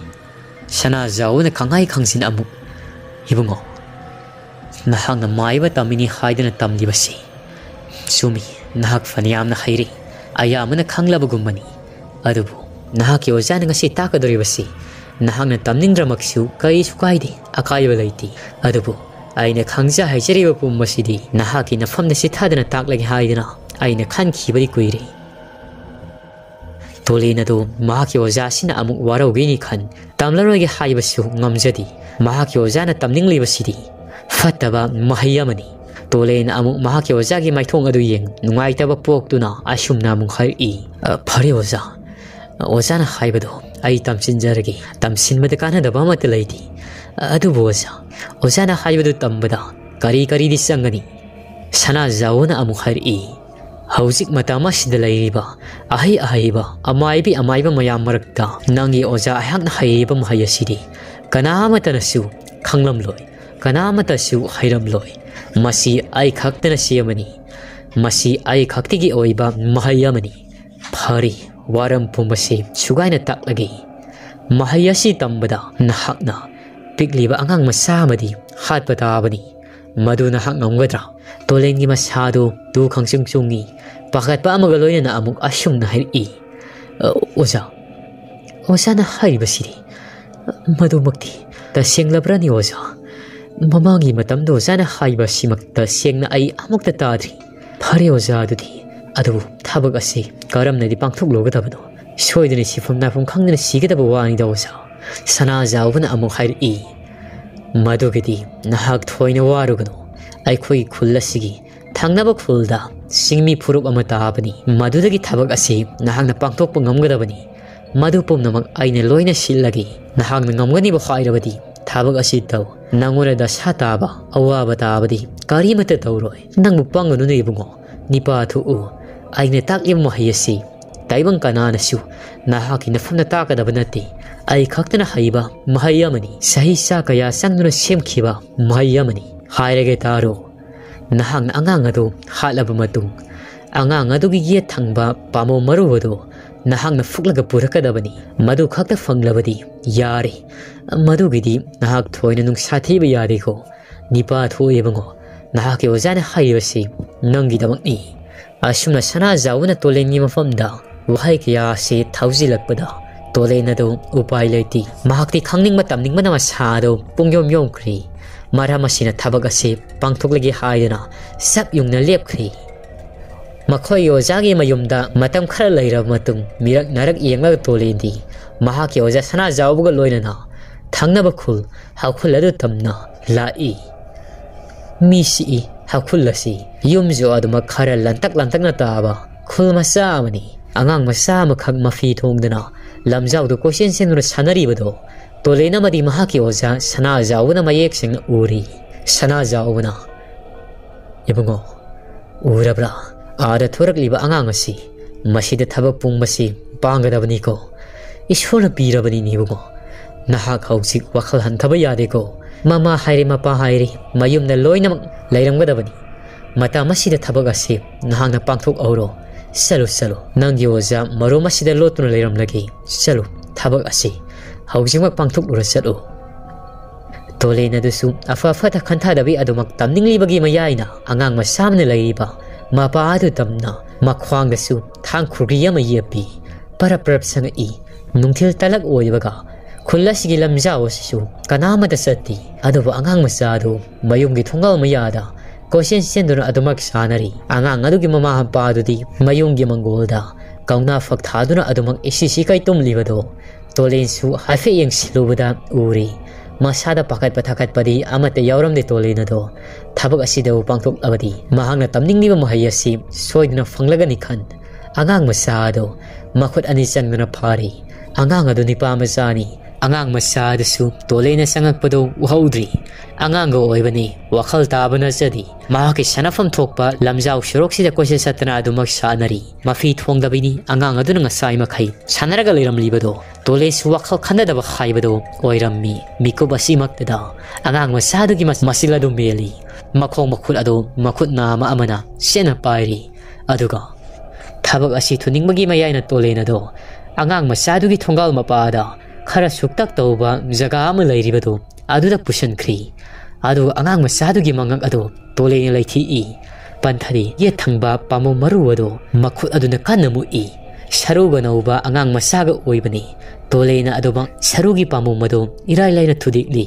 ꯁꯅꯥꯖꯥꯎꯅ ꯈꯪꯍꯥꯏ ꯈꯪꯖꯤꯟ ꯑꯃꯨꯛ, "ꯏꯕꯨꯡꯉꯣ, ꯅꯍꯥꯛꯅ ꯃꯥꯏꯕ ꯇꯝꯃꯤꯅꯤ ꯍꯥꯏꯗꯨꯅ ꯇꯝꯂꯤꯕꯁꯤ ꯆꯨꯝꯃꯤ, ꯅꯍꯥꯛ ꯐꯅꯌꯥꯝꯅ ꯍꯩꯔꯦ, ꯑꯌꯥꯝꯕꯅ ꯈꯪꯂꯕꯒꯨꯝꯕꯅꯤ꯫ ꯑꯗꯨꯕꯨ ꯅꯍꯥꯛꯀꯤ ꯑꯣꯖꯥꯅ ꯉꯁꯤ ꯇꯥꯛꯀꯗꯧꯔꯤꯕꯁꯤ ꯅꯍꯥꯛꯅ ꯇꯝꯅꯤꯡꯗ꯭ꯔꯃꯛꯁꯨ ꯀꯔꯤꯁꯨ ꯀꯥꯏꯗꯦ, ꯑꯀꯥꯏꯕ ꯂꯩꯇꯦ꯫ ꯑꯗꯨꯕꯨ ꯑꯩꯅ ꯈꯪꯖ ꯍꯩꯖꯔꯤꯕ ꯄꯨꯝꯕꯁꯤꯗꯤ ꯅꯍꯥꯛꯀꯤ ꯅꯐꯝꯗ ꯆꯤꯊꯗꯅ ꯇꯥꯛꯂꯒꯦ ꯍꯥꯏꯗꯅ ꯑꯩꯅ ꯈꯟꯈꯤꯕꯗꯤ ꯀꯨꯏꯔꯦ꯫" ꯇꯣꯂꯦꯟ ꯑꯗꯨ ꯃꯍꯥꯛꯀꯤ ꯑꯣꯖꯥꯁꯤꯅ ꯑꯃꯨꯛ ꯋꯥꯔꯧꯒꯅꯤ ꯈꯟ ꯇꯝꯂꯔꯣꯏꯒꯦ ꯍꯥꯏꯕꯁꯨ ꯉꯝꯖꯗꯦ꯫ ꯃꯍꯥꯛꯀꯤ ꯑꯣꯖꯥꯅ ꯇꯝꯅꯤꯡꯂꯤꯕꯁꯤꯗꯤ ꯐꯠꯇꯕ ꯃꯍꯩ ꯑꯃꯅꯤ꯫ ꯇꯣꯂꯦꯟ ꯑꯃꯨꯛ ꯃꯍꯥꯛꯀꯤ ꯑꯣꯖꯥꯒꯤ ꯃꯥꯏꯊꯣꯡ ꯑꯗꯨ ꯌꯦꯡ ꯅꯨꯡꯉꯥꯏꯇꯕ ꯄꯣꯛꯇꯨꯅ ꯑꯁꯨꯝꯅ ꯑꯃꯨꯛ ꯍꯥꯏꯔꯛꯏ, "ꯑ, ꯐꯔꯦ ꯑꯣꯖꯥ, ꯑꯣꯖꯥꯅ ꯍꯥꯏꯕꯗꯣ ꯑꯩ ꯇꯝꯁꯤꯟꯖꯔꯒꯦ꯫ ꯇꯝꯁꯤꯟꯕꯗ ꯀꯥꯟꯅꯗꯕ ꯑꯃꯠꯇ ꯂꯩꯇꯦ꯫ ꯑꯗꯨꯕꯨ ꯑꯣꯖꯥ, ꯑꯣꯖꯥꯅ ꯍꯥꯏꯕꯗꯨ ꯇꯝꯕꯗ ꯀꯔꯤ ꯀꯔꯤꯗꯤ ꯆꯪꯒꯅꯤ?" ꯁꯅꯥꯖꯥꯎꯅ ꯑꯃꯨꯛ ꯍꯥꯏꯔꯛꯏ, "ꯍꯧꯖꯤꯛ ꯃꯇꯝ ꯑꯁꯤꯗ ꯂꯩꯔꯤꯕ ꯑꯍꯩ ꯑꯍꯩꯕ, ꯑꯃꯥꯏꯕꯤ ꯑꯃꯥꯏꯕ ꯃꯌꯥꯝ ꯃꯔꯛꯇ ꯅꯪꯒꯤ ꯑꯣꯖꯥ ꯑꯩꯍꯥꯛꯅ ꯍꯩꯔꯤꯕ ꯃꯍꯩ ꯑꯁꯤꯗꯤ ꯀꯅꯥ ꯑꯃꯠꯇꯅꯁꯨ ꯈꯪꯂꯝꯂꯣꯏ, ꯀꯅꯥ ꯑꯃꯠꯇꯁꯨ ꯍꯩꯔꯝꯂꯣꯏ꯫ ꯃꯁꯤ ꯑꯩ ꯈꯛꯇꯅ ꯁꯦꯝꯕꯅꯤ꯫ ꯃꯁꯤ ꯑꯩ ꯈꯛꯇꯒꯤ ꯑꯣꯏꯕ ꯃꯍꯩ ꯑꯃꯅꯤ꯫ ꯐꯔꯦ, ꯋꯥꯔꯝ ꯄꯨꯝꯕꯁꯤ ꯁꯨꯒꯥꯏꯅ ꯇꯥꯛꯂꯒꯦ꯫ ꯃꯍꯩ ꯑꯁꯤ ꯇꯝꯕꯗ ꯅꯍꯥꯛꯅ ꯄꯤꯛꯂꯤꯕ ꯑꯉꯥꯡ ꯃꯆꯥ ꯑꯃꯗꯤ ꯍꯥꯠꯄ ꯇꯥꯕꯅꯤ꯫ ꯃꯗꯨ ꯅꯍꯥꯛ ꯉꯝꯒꯗ꯭ꯔꯥ?" ꯇꯣꯂꯦꯟꯒꯤ ꯃꯁꯥꯗꯨ ꯇꯨ ꯈꯪꯆꯨꯡ ꯆꯨꯡꯉꯤ꯫ ꯄꯥꯈꯠꯄ ꯑꯃꯒ ꯂꯣꯏꯅꯅ ꯑꯃꯨꯛ ꯑꯁꯨꯝꯅ ꯍꯥꯏꯔꯛꯏ, "ꯑ, ꯑꯣꯖꯥ, ꯑꯣꯖꯥꯅ ꯍꯥꯏꯔꯤꯕꯁꯤꯗꯤ ꯃꯗꯨꯃꯛꯇꯤ ꯇꯁꯦꯡꯂꯕ꯭ꯔꯅꯤ ꯑꯣꯖꯥ? ꯃꯃꯥꯡꯒꯤ ꯃꯇꯝꯗ ꯑꯣꯖꯥꯅ ꯍꯥꯏꯕ ꯑꯁꯤꯃꯛ ꯇꯁꯦꯡꯅ ꯑꯩ ꯑꯃꯨꯛꯇ ꯇꯥꯗ꯭ꯔꯤ꯫ ꯐꯔꯦ ꯑꯣꯖꯥ, ꯑꯗꯨꯗꯤ ꯑꯗꯨꯕꯨ ꯊꯕꯛ ꯑꯁꯤ ꯀꯔꯝꯅꯗꯤ ꯄꯥꯡꯊꯣꯛꯂꯨꯒꯗꯕꯅꯣ? ꯁꯣꯏꯗꯅ ꯁꯤꯐꯝ ꯅꯥꯐꯝ ꯈꯪꯗꯅ ꯁꯤꯒꯗꯕ ꯋꯥꯅꯤꯗ ꯑꯣꯖꯥ꯫" ꯁꯅꯥꯖꯥꯎꯕꯅ ꯑꯃꯨꯛ ꯍꯥꯏꯔꯛꯏ, "ꯃꯗꯨꯒꯤꯗꯤ ꯅꯍꯥꯛ ꯊꯣꯏꯅ ꯋꯥꯔꯨꯒꯅꯨ꯫ ꯑꯩꯈꯣꯏꯒꯤ ꯈꯨꯜ ꯑꯁꯤꯒꯤ ꯊꯪꯅꯕ ꯈꯨꯜꯗ ꯆꯤꯡꯃꯤ ꯐꯨꯔꯨꯞ ꯑꯃ ꯇꯥꯕꯅꯤ꯫ ꯃꯗꯨꯗꯒꯤ ꯊꯕꯛ ꯑꯁꯤ ꯅꯍꯥꯛꯅ ꯄꯥꯡꯊꯣꯛꯄ ꯉꯝꯒꯗꯕꯅꯤ꯫ ꯃꯗꯨ ꯄꯨꯝꯅꯃꯛ ꯑꯩꯅ ꯂꯣꯏꯅ ꯁꯤꯜꯂꯒꯦ꯫ ꯅꯍꯥꯛꯅ ꯉꯝꯒꯅꯤꯕꯨ ꯍꯥꯏꯔꯕꯗꯤ ꯊꯕꯛ ꯑꯁꯤ ꯇꯧ꯫ ꯅꯉꯣꯟꯗ ꯗꯁꯥ ꯇꯥꯕ, ꯑꯋꯥꯕ ꯇꯥꯕꯗꯤ ꯀꯔꯤꯃꯠꯇ ꯇꯧꯔꯣꯏ꯫ ꯅꯪꯕꯨ ꯄꯪꯒꯅꯨꯅꯦ ꯏꯕꯨꯡꯉꯣ, ꯅꯤꯄꯥ ꯊꯣꯛꯎ꯫ ꯑꯩꯅ ꯇꯥꯛꯂꯤꯕ ꯃꯍꯩ ꯑꯁꯤ ꯇꯥꯏꯕꯪ ꯀꯅꯥꯅꯁꯨ ꯅꯍꯥꯛꯀꯤ ꯅꯐꯝꯗ ꯇꯥꯛꯀꯗꯕ ꯅꯠꯇꯦ꯫ ꯑꯩ ꯈꯛꯇꯅ ꯍꯩꯕ ꯃꯍꯩ ꯑꯃꯅꯤ꯫ ꯆꯍꯤ ꯆꯥ ꯀꯌꯥ ꯆꯪꯗꯨꯅ ꯁꯦꯝꯈꯤꯕ ꯃꯍꯩ ꯑꯃꯅꯤ꯫ ꯍꯥꯏꯔꯒꯦ ꯇꯥꯔꯣ꯫ ꯅꯍꯥꯛꯅ ꯑꯉꯥꯡ ꯑꯗꯨ ꯍꯥꯠꯂꯕ ꯃꯇꯨꯡ, ꯑꯉꯥꯡ ꯑꯗꯨꯒꯤ ꯌꯦꯠ ꯊꯪꯕ ꯄꯥꯝꯕꯣꯝ ꯃꯔꯨ ꯑꯗꯨ ꯅꯍꯥꯛꯅ ꯐꯨꯛꯂꯒ ꯄꯨꯔꯛꯀꯗꯕꯅꯤ꯫ ꯃꯗꯨ ꯈꯛꯇ ꯐꯪꯂꯕꯗꯤ ꯌꯥꯔꯦ꯫ ꯃꯗꯨꯒꯤꯗꯤ ꯅꯍꯥꯛ ꯊꯣꯏꯅ ꯅꯨꯡꯁꯥ ꯊꯤꯕ ꯌꯥꯗꯦꯀꯣ꯫ ꯅꯤꯄꯥ ꯊꯣꯛꯑꯦ ꯏꯕꯨꯡꯉꯣ, ꯅꯍꯥꯛꯀꯤ ꯑꯣꯖꯥꯅ ꯍꯥꯏꯔꯤꯕꯁꯤ ꯅꯪꯒꯤꯗꯃꯛꯅꯤ꯫ ꯑꯁꯨꯝꯅ ꯁꯅꯥꯖꯥꯎꯕꯅ ꯇꯣꯂꯦꯟꯒꯤ ꯃꯐꯝꯗ ꯋꯥꯍꯩ ꯀꯌꯥ ꯑꯁꯤ ꯊꯧꯖꯤꯜꯂꯛꯄꯗ ꯇꯣꯂꯦꯟ ꯑꯗꯨ ꯎꯄꯥꯏ ꯂꯩꯇꯦ꯫ ꯃꯍꯥꯛꯇꯤ ꯈꯪꯅꯤꯡꯕ ꯇꯝꯅꯤꯡꯕꯅ ꯃꯁꯥ ꯑꯗꯨ ꯄꯨꯡꯌꯣꯝ ꯌꯣꯝꯈ꯭ꯔꯦ꯫ ꯃꯔꯝ ꯑꯁꯤꯅ ꯊꯕꯛ ꯑꯁꯤ ꯄꯥꯡꯊꯣꯛꯂꯒꯦ ꯍꯥꯏꯗꯨꯅ ꯁꯛ ꯌꯨꯡꯅ ꯂꯦꯞꯈ꯭ꯔꯦ꯫ ꯃꯈꯣꯏꯒꯤ ꯑꯣꯖꯥꯒꯤ ꯃꯌꯨꯝꯗ ꯃꯇꯝ ꯈꯔ ꯂꯩꯔꯕ ꯃꯇꯨꯡ ꯃꯤꯔꯛ ꯅꯥꯔꯛ ꯌꯦꯡꯂꯒ ꯇꯣꯂꯦꯟꯗꯤ ꯃꯍꯥꯛꯀꯤ ꯑꯣꯖꯥ ꯁꯅꯥꯖꯥꯎꯕꯒ ꯂꯣꯏꯅꯅ ꯊꯪꯅꯕ ꯈꯨꯜ ꯍꯥꯎꯈꯨꯜ ꯑꯗꯨ ꯇꯝꯅ ꯂꯥꯛꯏ꯫ ꯃꯤ ꯁꯤꯛꯏ ꯍꯥꯎꯈꯨꯜ ꯑꯁꯤ ꯌꯨꯝꯁꯨ ꯑꯗꯨꯃꯛ ꯈꯔ ꯂꯟꯇꯛ ꯂꯟꯇꯛꯅ ꯇꯥꯕ ꯈꯨꯜ ꯃꯆꯥ ꯑꯃꯅꯤ꯫ ꯑꯉꯥꯡ ꯃꯆꯥ ꯑꯃꯈꯛ ꯃꯐꯤ ꯊꯣꯡꯗꯨꯅ ꯂꯝꯖꯥꯎꯗ ꯀꯣꯏꯆꯦꯟ ꯆꯦꯟꯗꯨꯅ ꯁꯥꯟꯅꯔꯤꯕꯗꯣ ꯇꯣꯂꯦꯟ ꯑꯃꯗꯤ ꯃꯍꯥꯛꯀꯤ ꯑꯣꯖꯥ ꯁꯅꯥꯖꯥꯎꯕꯅ ꯃꯌꯦꯛ ꯁꯦꯡꯅ ꯎꯔꯤ꯫ ꯁꯅꯥꯖꯥꯎꯕꯅ, "ꯏꯕꯨꯡꯉꯣ, ꯎꯔꯕ꯭ꯔꯥ? ꯑꯥꯗ ꯊꯣꯔꯛꯂꯤꯕ ꯑꯉꯥꯡ ꯑꯁꯤ, ꯃꯁꯤꯗ ꯊꯕꯛ ꯄꯨꯝꯕꯁꯤ ꯄꯥꯡꯒꯗꯕꯅꯤꯀꯣ꯫ ꯏꯁꯣꯔꯅ ꯄꯤꯔꯕꯅꯤꯅꯦ ꯏꯕꯨꯡꯉꯣ꯫ ꯅꯍꯥꯛ ꯍꯧꯖꯤꯛ ꯋꯥꯈꯜ ꯍꯟꯊꯕ ꯌꯥꯗꯦꯀꯣ꯫ ꯃꯃꯥ ꯍꯥꯏꯔꯦ, ꯃꯄꯥ ꯍꯥꯏꯔꯦ, ꯃꯌꯨꯝꯗ ꯂꯣꯏꯅꯃꯛ ꯂꯩꯔꯝꯒꯗꯕꯅꯤ꯫ ꯃꯇꯝ ꯑꯁꯤꯗ ꯊꯕꯛ ꯑꯁꯤ ꯅꯍꯥꯛꯅ ꯄꯥꯡꯊꯣꯛꯍꯧꯔꯣ꯫ ꯆꯠꯂꯨ, ꯆꯠꯂꯨ꯫ ꯅꯪꯒꯤ ꯑꯣꯖꯥ ꯃꯔꯨꯝ ꯑꯁꯤꯗ ꯂꯣꯠꯇꯨꯅ ꯂꯩꯔꯝꯂꯒꯦ꯫ ꯆꯠꯂꯨ, ꯊꯕꯛ ꯑꯁꯤ ꯍꯧꯖꯤꯛꯃꯛ ꯄꯥꯡꯊꯣꯛꯂꯨꯔ ꯆꯠꯂꯨ꯫" ꯇꯣꯂꯦꯟ ꯑꯗꯨꯁꯨ ꯑꯐ ꯐꯠꯇ ꯈꯟꯊꯗꯕꯤ ꯑꯗꯨꯃꯛ ꯇꯝꯅꯤꯡꯂꯤꯕꯒꯤ ꯃꯌꯥꯏꯅ ꯑꯉꯥꯡ ꯃꯆꯥ ꯑꯃꯅ ꯂꯩꯔꯤꯕ ꯃꯄꯥ ꯑꯗꯨ ꯇꯝꯅ ꯃꯈ꯭ꯋꯥꯡꯗꯁꯨ ꯊꯥꯡ ꯈꯨꯔꯒꯤ ꯑꯃ ꯌꯦꯞꯄꯤ꯫ ꯄꯔꯞ ꯄꯔꯞ ꯁꯪꯉꯛꯏ꯫ ꯅꯨꯡꯊꯤꯜ ꯇꯂꯛ ꯑꯣꯏꯕꯒ ꯈꯨꯜ ꯑꯁꯤꯒꯤ ꯂꯝꯖꯥꯎ ꯑꯁꯤꯁꯨ ꯀꯅꯥꯃꯠꯇ ꯆꯠꯇꯦ꯫ ꯑꯗꯨꯕꯨ ꯑꯉꯥꯡ ꯃꯆꯥ ꯑꯗꯨ ꯃꯌꯨꯝꯒꯤ ꯊꯣꯡꯒꯥꯜ ꯃꯌꯥꯗ ꯀꯣꯏꯆꯦꯟ ꯆꯦꯟꯗꯨꯅ ꯑꯗꯨꯃꯛ ꯁꯥꯟꯅꯔꯤ꯫ ꯑꯉꯥꯡ ꯑꯗꯨꯒꯤ ꯃꯃꯥ ꯃꯄꯥ ꯑꯗꯨꯗꯤ ꯃꯌꯨꯝꯒꯤ ꯃꯪꯒꯣꯜꯗ ꯀꯧꯅꯥ ꯐꯛ ꯊꯥꯗꯨꯅ ꯑꯗꯨꯃꯛ ꯏꯁꯤ ꯁꯤꯀꯩ ꯇꯨꯝꯂꯤꯕꯗꯣ ꯇꯣꯂꯦꯟꯁꯨ ꯍꯥꯏꯐꯦꯠ ꯌꯦꯡꯁꯤꯜꯂꯨꯕꯗ ꯎꯔꯤ꯫ ꯃꯁꯥꯗ ꯄꯥꯈꯠꯄ ꯊꯥꯀꯠꯄꯗꯤ ꯑꯃꯠꯇ ꯌꯥꯎꯔꯝꯗꯦ ꯇꯣꯂꯦꯟ ꯑꯗꯣ꯫ ꯊꯕꯛ ꯑꯁꯤꯗꯕꯨ ꯄꯥꯡꯊꯣꯛꯂꯕꯗꯤ ꯃꯍꯥꯛꯅ ꯇꯝꯅꯤꯡꯂꯤꯕ ꯃꯍꯩ ꯑꯁꯤ ꯁꯣꯏꯗꯅ ꯐꯪꯂꯒꯅꯤ ꯈꯟ ꯑꯉꯥꯡ ꯃꯆꯥ ꯑꯗꯨ ꯃꯈꯨꯠ ꯑꯅꯤ ꯆꯪꯗꯨꯅ ꯐꯥꯔꯤ꯫ ꯑꯉꯥꯡ ꯑꯗꯨ ꯅꯤꯄꯥ ꯃꯆꯥꯅꯤ꯫ ꯑꯉꯥꯡ ꯃꯆꯥ ꯑꯗꯨꯁꯨ ꯇꯣꯂꯦꯅ ꯆꯪꯉꯛꯄꯗꯨ ꯎꯍꯧꯗ꯭ꯔꯤ꯫ ꯑꯉꯥꯡꯒ ꯑꯣꯏꯕꯅꯤ, ꯋꯥꯈꯜ ꯇꯥꯕ ꯅꯠꯆꯗꯦ꯫ ꯃꯍꯥꯛꯀꯤ ꯁꯥꯟꯅꯐꯝ ꯊꯣꯛꯄ ꯂꯝꯖꯥꯎ ꯁꯣꯔꯣꯛꯁꯤꯗ ꯀꯣꯏꯆꯠ ꯆꯠꯇꯅ ꯑꯗꯨꯃꯛ ꯁꯥꯟꯅꯔꯤ꯫ ꯃꯐꯤ ꯊꯣꯡꯗꯕꯤꯅꯤ ꯑꯉꯥꯡ ꯑꯗꯨꯅ ꯉꯁꯥꯏ ꯃꯈꯩ ꯁꯥꯟꯅꯔꯒ ꯂꯩꯔꯝꯂꯤꯕꯗꯣ꯫ ꯇꯣꯂꯦꯁꯨ ꯋꯥꯈꯜ ꯈꯟꯅꯗꯕ ꯍꯥꯏꯕꯗꯣ ꯑꯣꯏꯔꯝꯃꯤ꯫ ꯃꯤꯀꯨꯞ ꯑꯁꯤꯃꯛꯇꯗ ꯑꯉꯥꯡ ꯃꯆꯥꯗꯨꯒꯤ ꯃꯆꯤꯜ ꯑꯗꯨ ꯃꯦꯜꯂꯤ꯫ ꯃꯈꯣꯡ ꯃꯈꯨꯠ ꯑꯗꯨ ꯃꯈꯨꯠ ꯅꯥꯝꯃ ꯑꯃꯅ ꯆꯦꯠꯅ ꯄꯥꯏꯔꯤ꯫ ꯑꯗꯨꯒ ꯊꯕꯛ ꯑꯁꯤ ꯊꯨꯅꯤꯡꯕꯒꯤ ꯃꯌꯥꯏꯅ ꯇꯣꯂꯦꯟ ꯑꯗꯣ ꯑꯉꯥꯡ ꯃꯆꯥꯗꯨꯒꯤ ꯊꯣꯡꯒꯥꯜ ꯃꯄꯥꯗ ꯈꯔ ꯁꯨꯛꯇꯛ ꯇꯧꯕ ꯖꯒꯥ ꯑꯃ ꯂꯩꯔꯤꯕꯗꯨ ꯑꯗꯨꯗ ꯄꯨꯁꯤꯟꯈ꯭ꯔꯤ꯫ ꯑꯗꯨꯒ ꯑꯉꯥꯡ ꯃꯆꯥꯗꯨꯒꯤ ꯃꯉꯛ ꯑꯗꯨ ꯇꯣꯂꯦꯟꯅ ꯂꯩꯊꯤꯛꯏ꯫ ꯄꯟꯊꯔꯤ꯫ ꯌꯦꯠ ꯊꯪꯕ ꯄꯥꯝꯕꯣꯝ ꯃꯔꯨ ꯑꯗꯨ ꯃꯈꯨꯠ ꯑꯗꯨꯅ ꯀꯟꯅ ꯃꯨꯛꯏ꯫ ꯁꯔꯨꯒ ꯅꯧꯕ ꯑꯉꯥꯡ ꯃꯆꯥꯒ ꯑꯣꯏꯕꯅꯤ꯫ ꯇꯣꯂꯦꯟꯅ ꯑꯗꯨꯃꯛ ꯁꯔꯨꯒꯤ ꯄꯥꯝꯕꯣꯝ ꯑꯗꯨ ꯏꯔꯥꯏ ꯂꯥꯏꯅ ꯊꯨꯗꯦꯛꯂꯤ꯫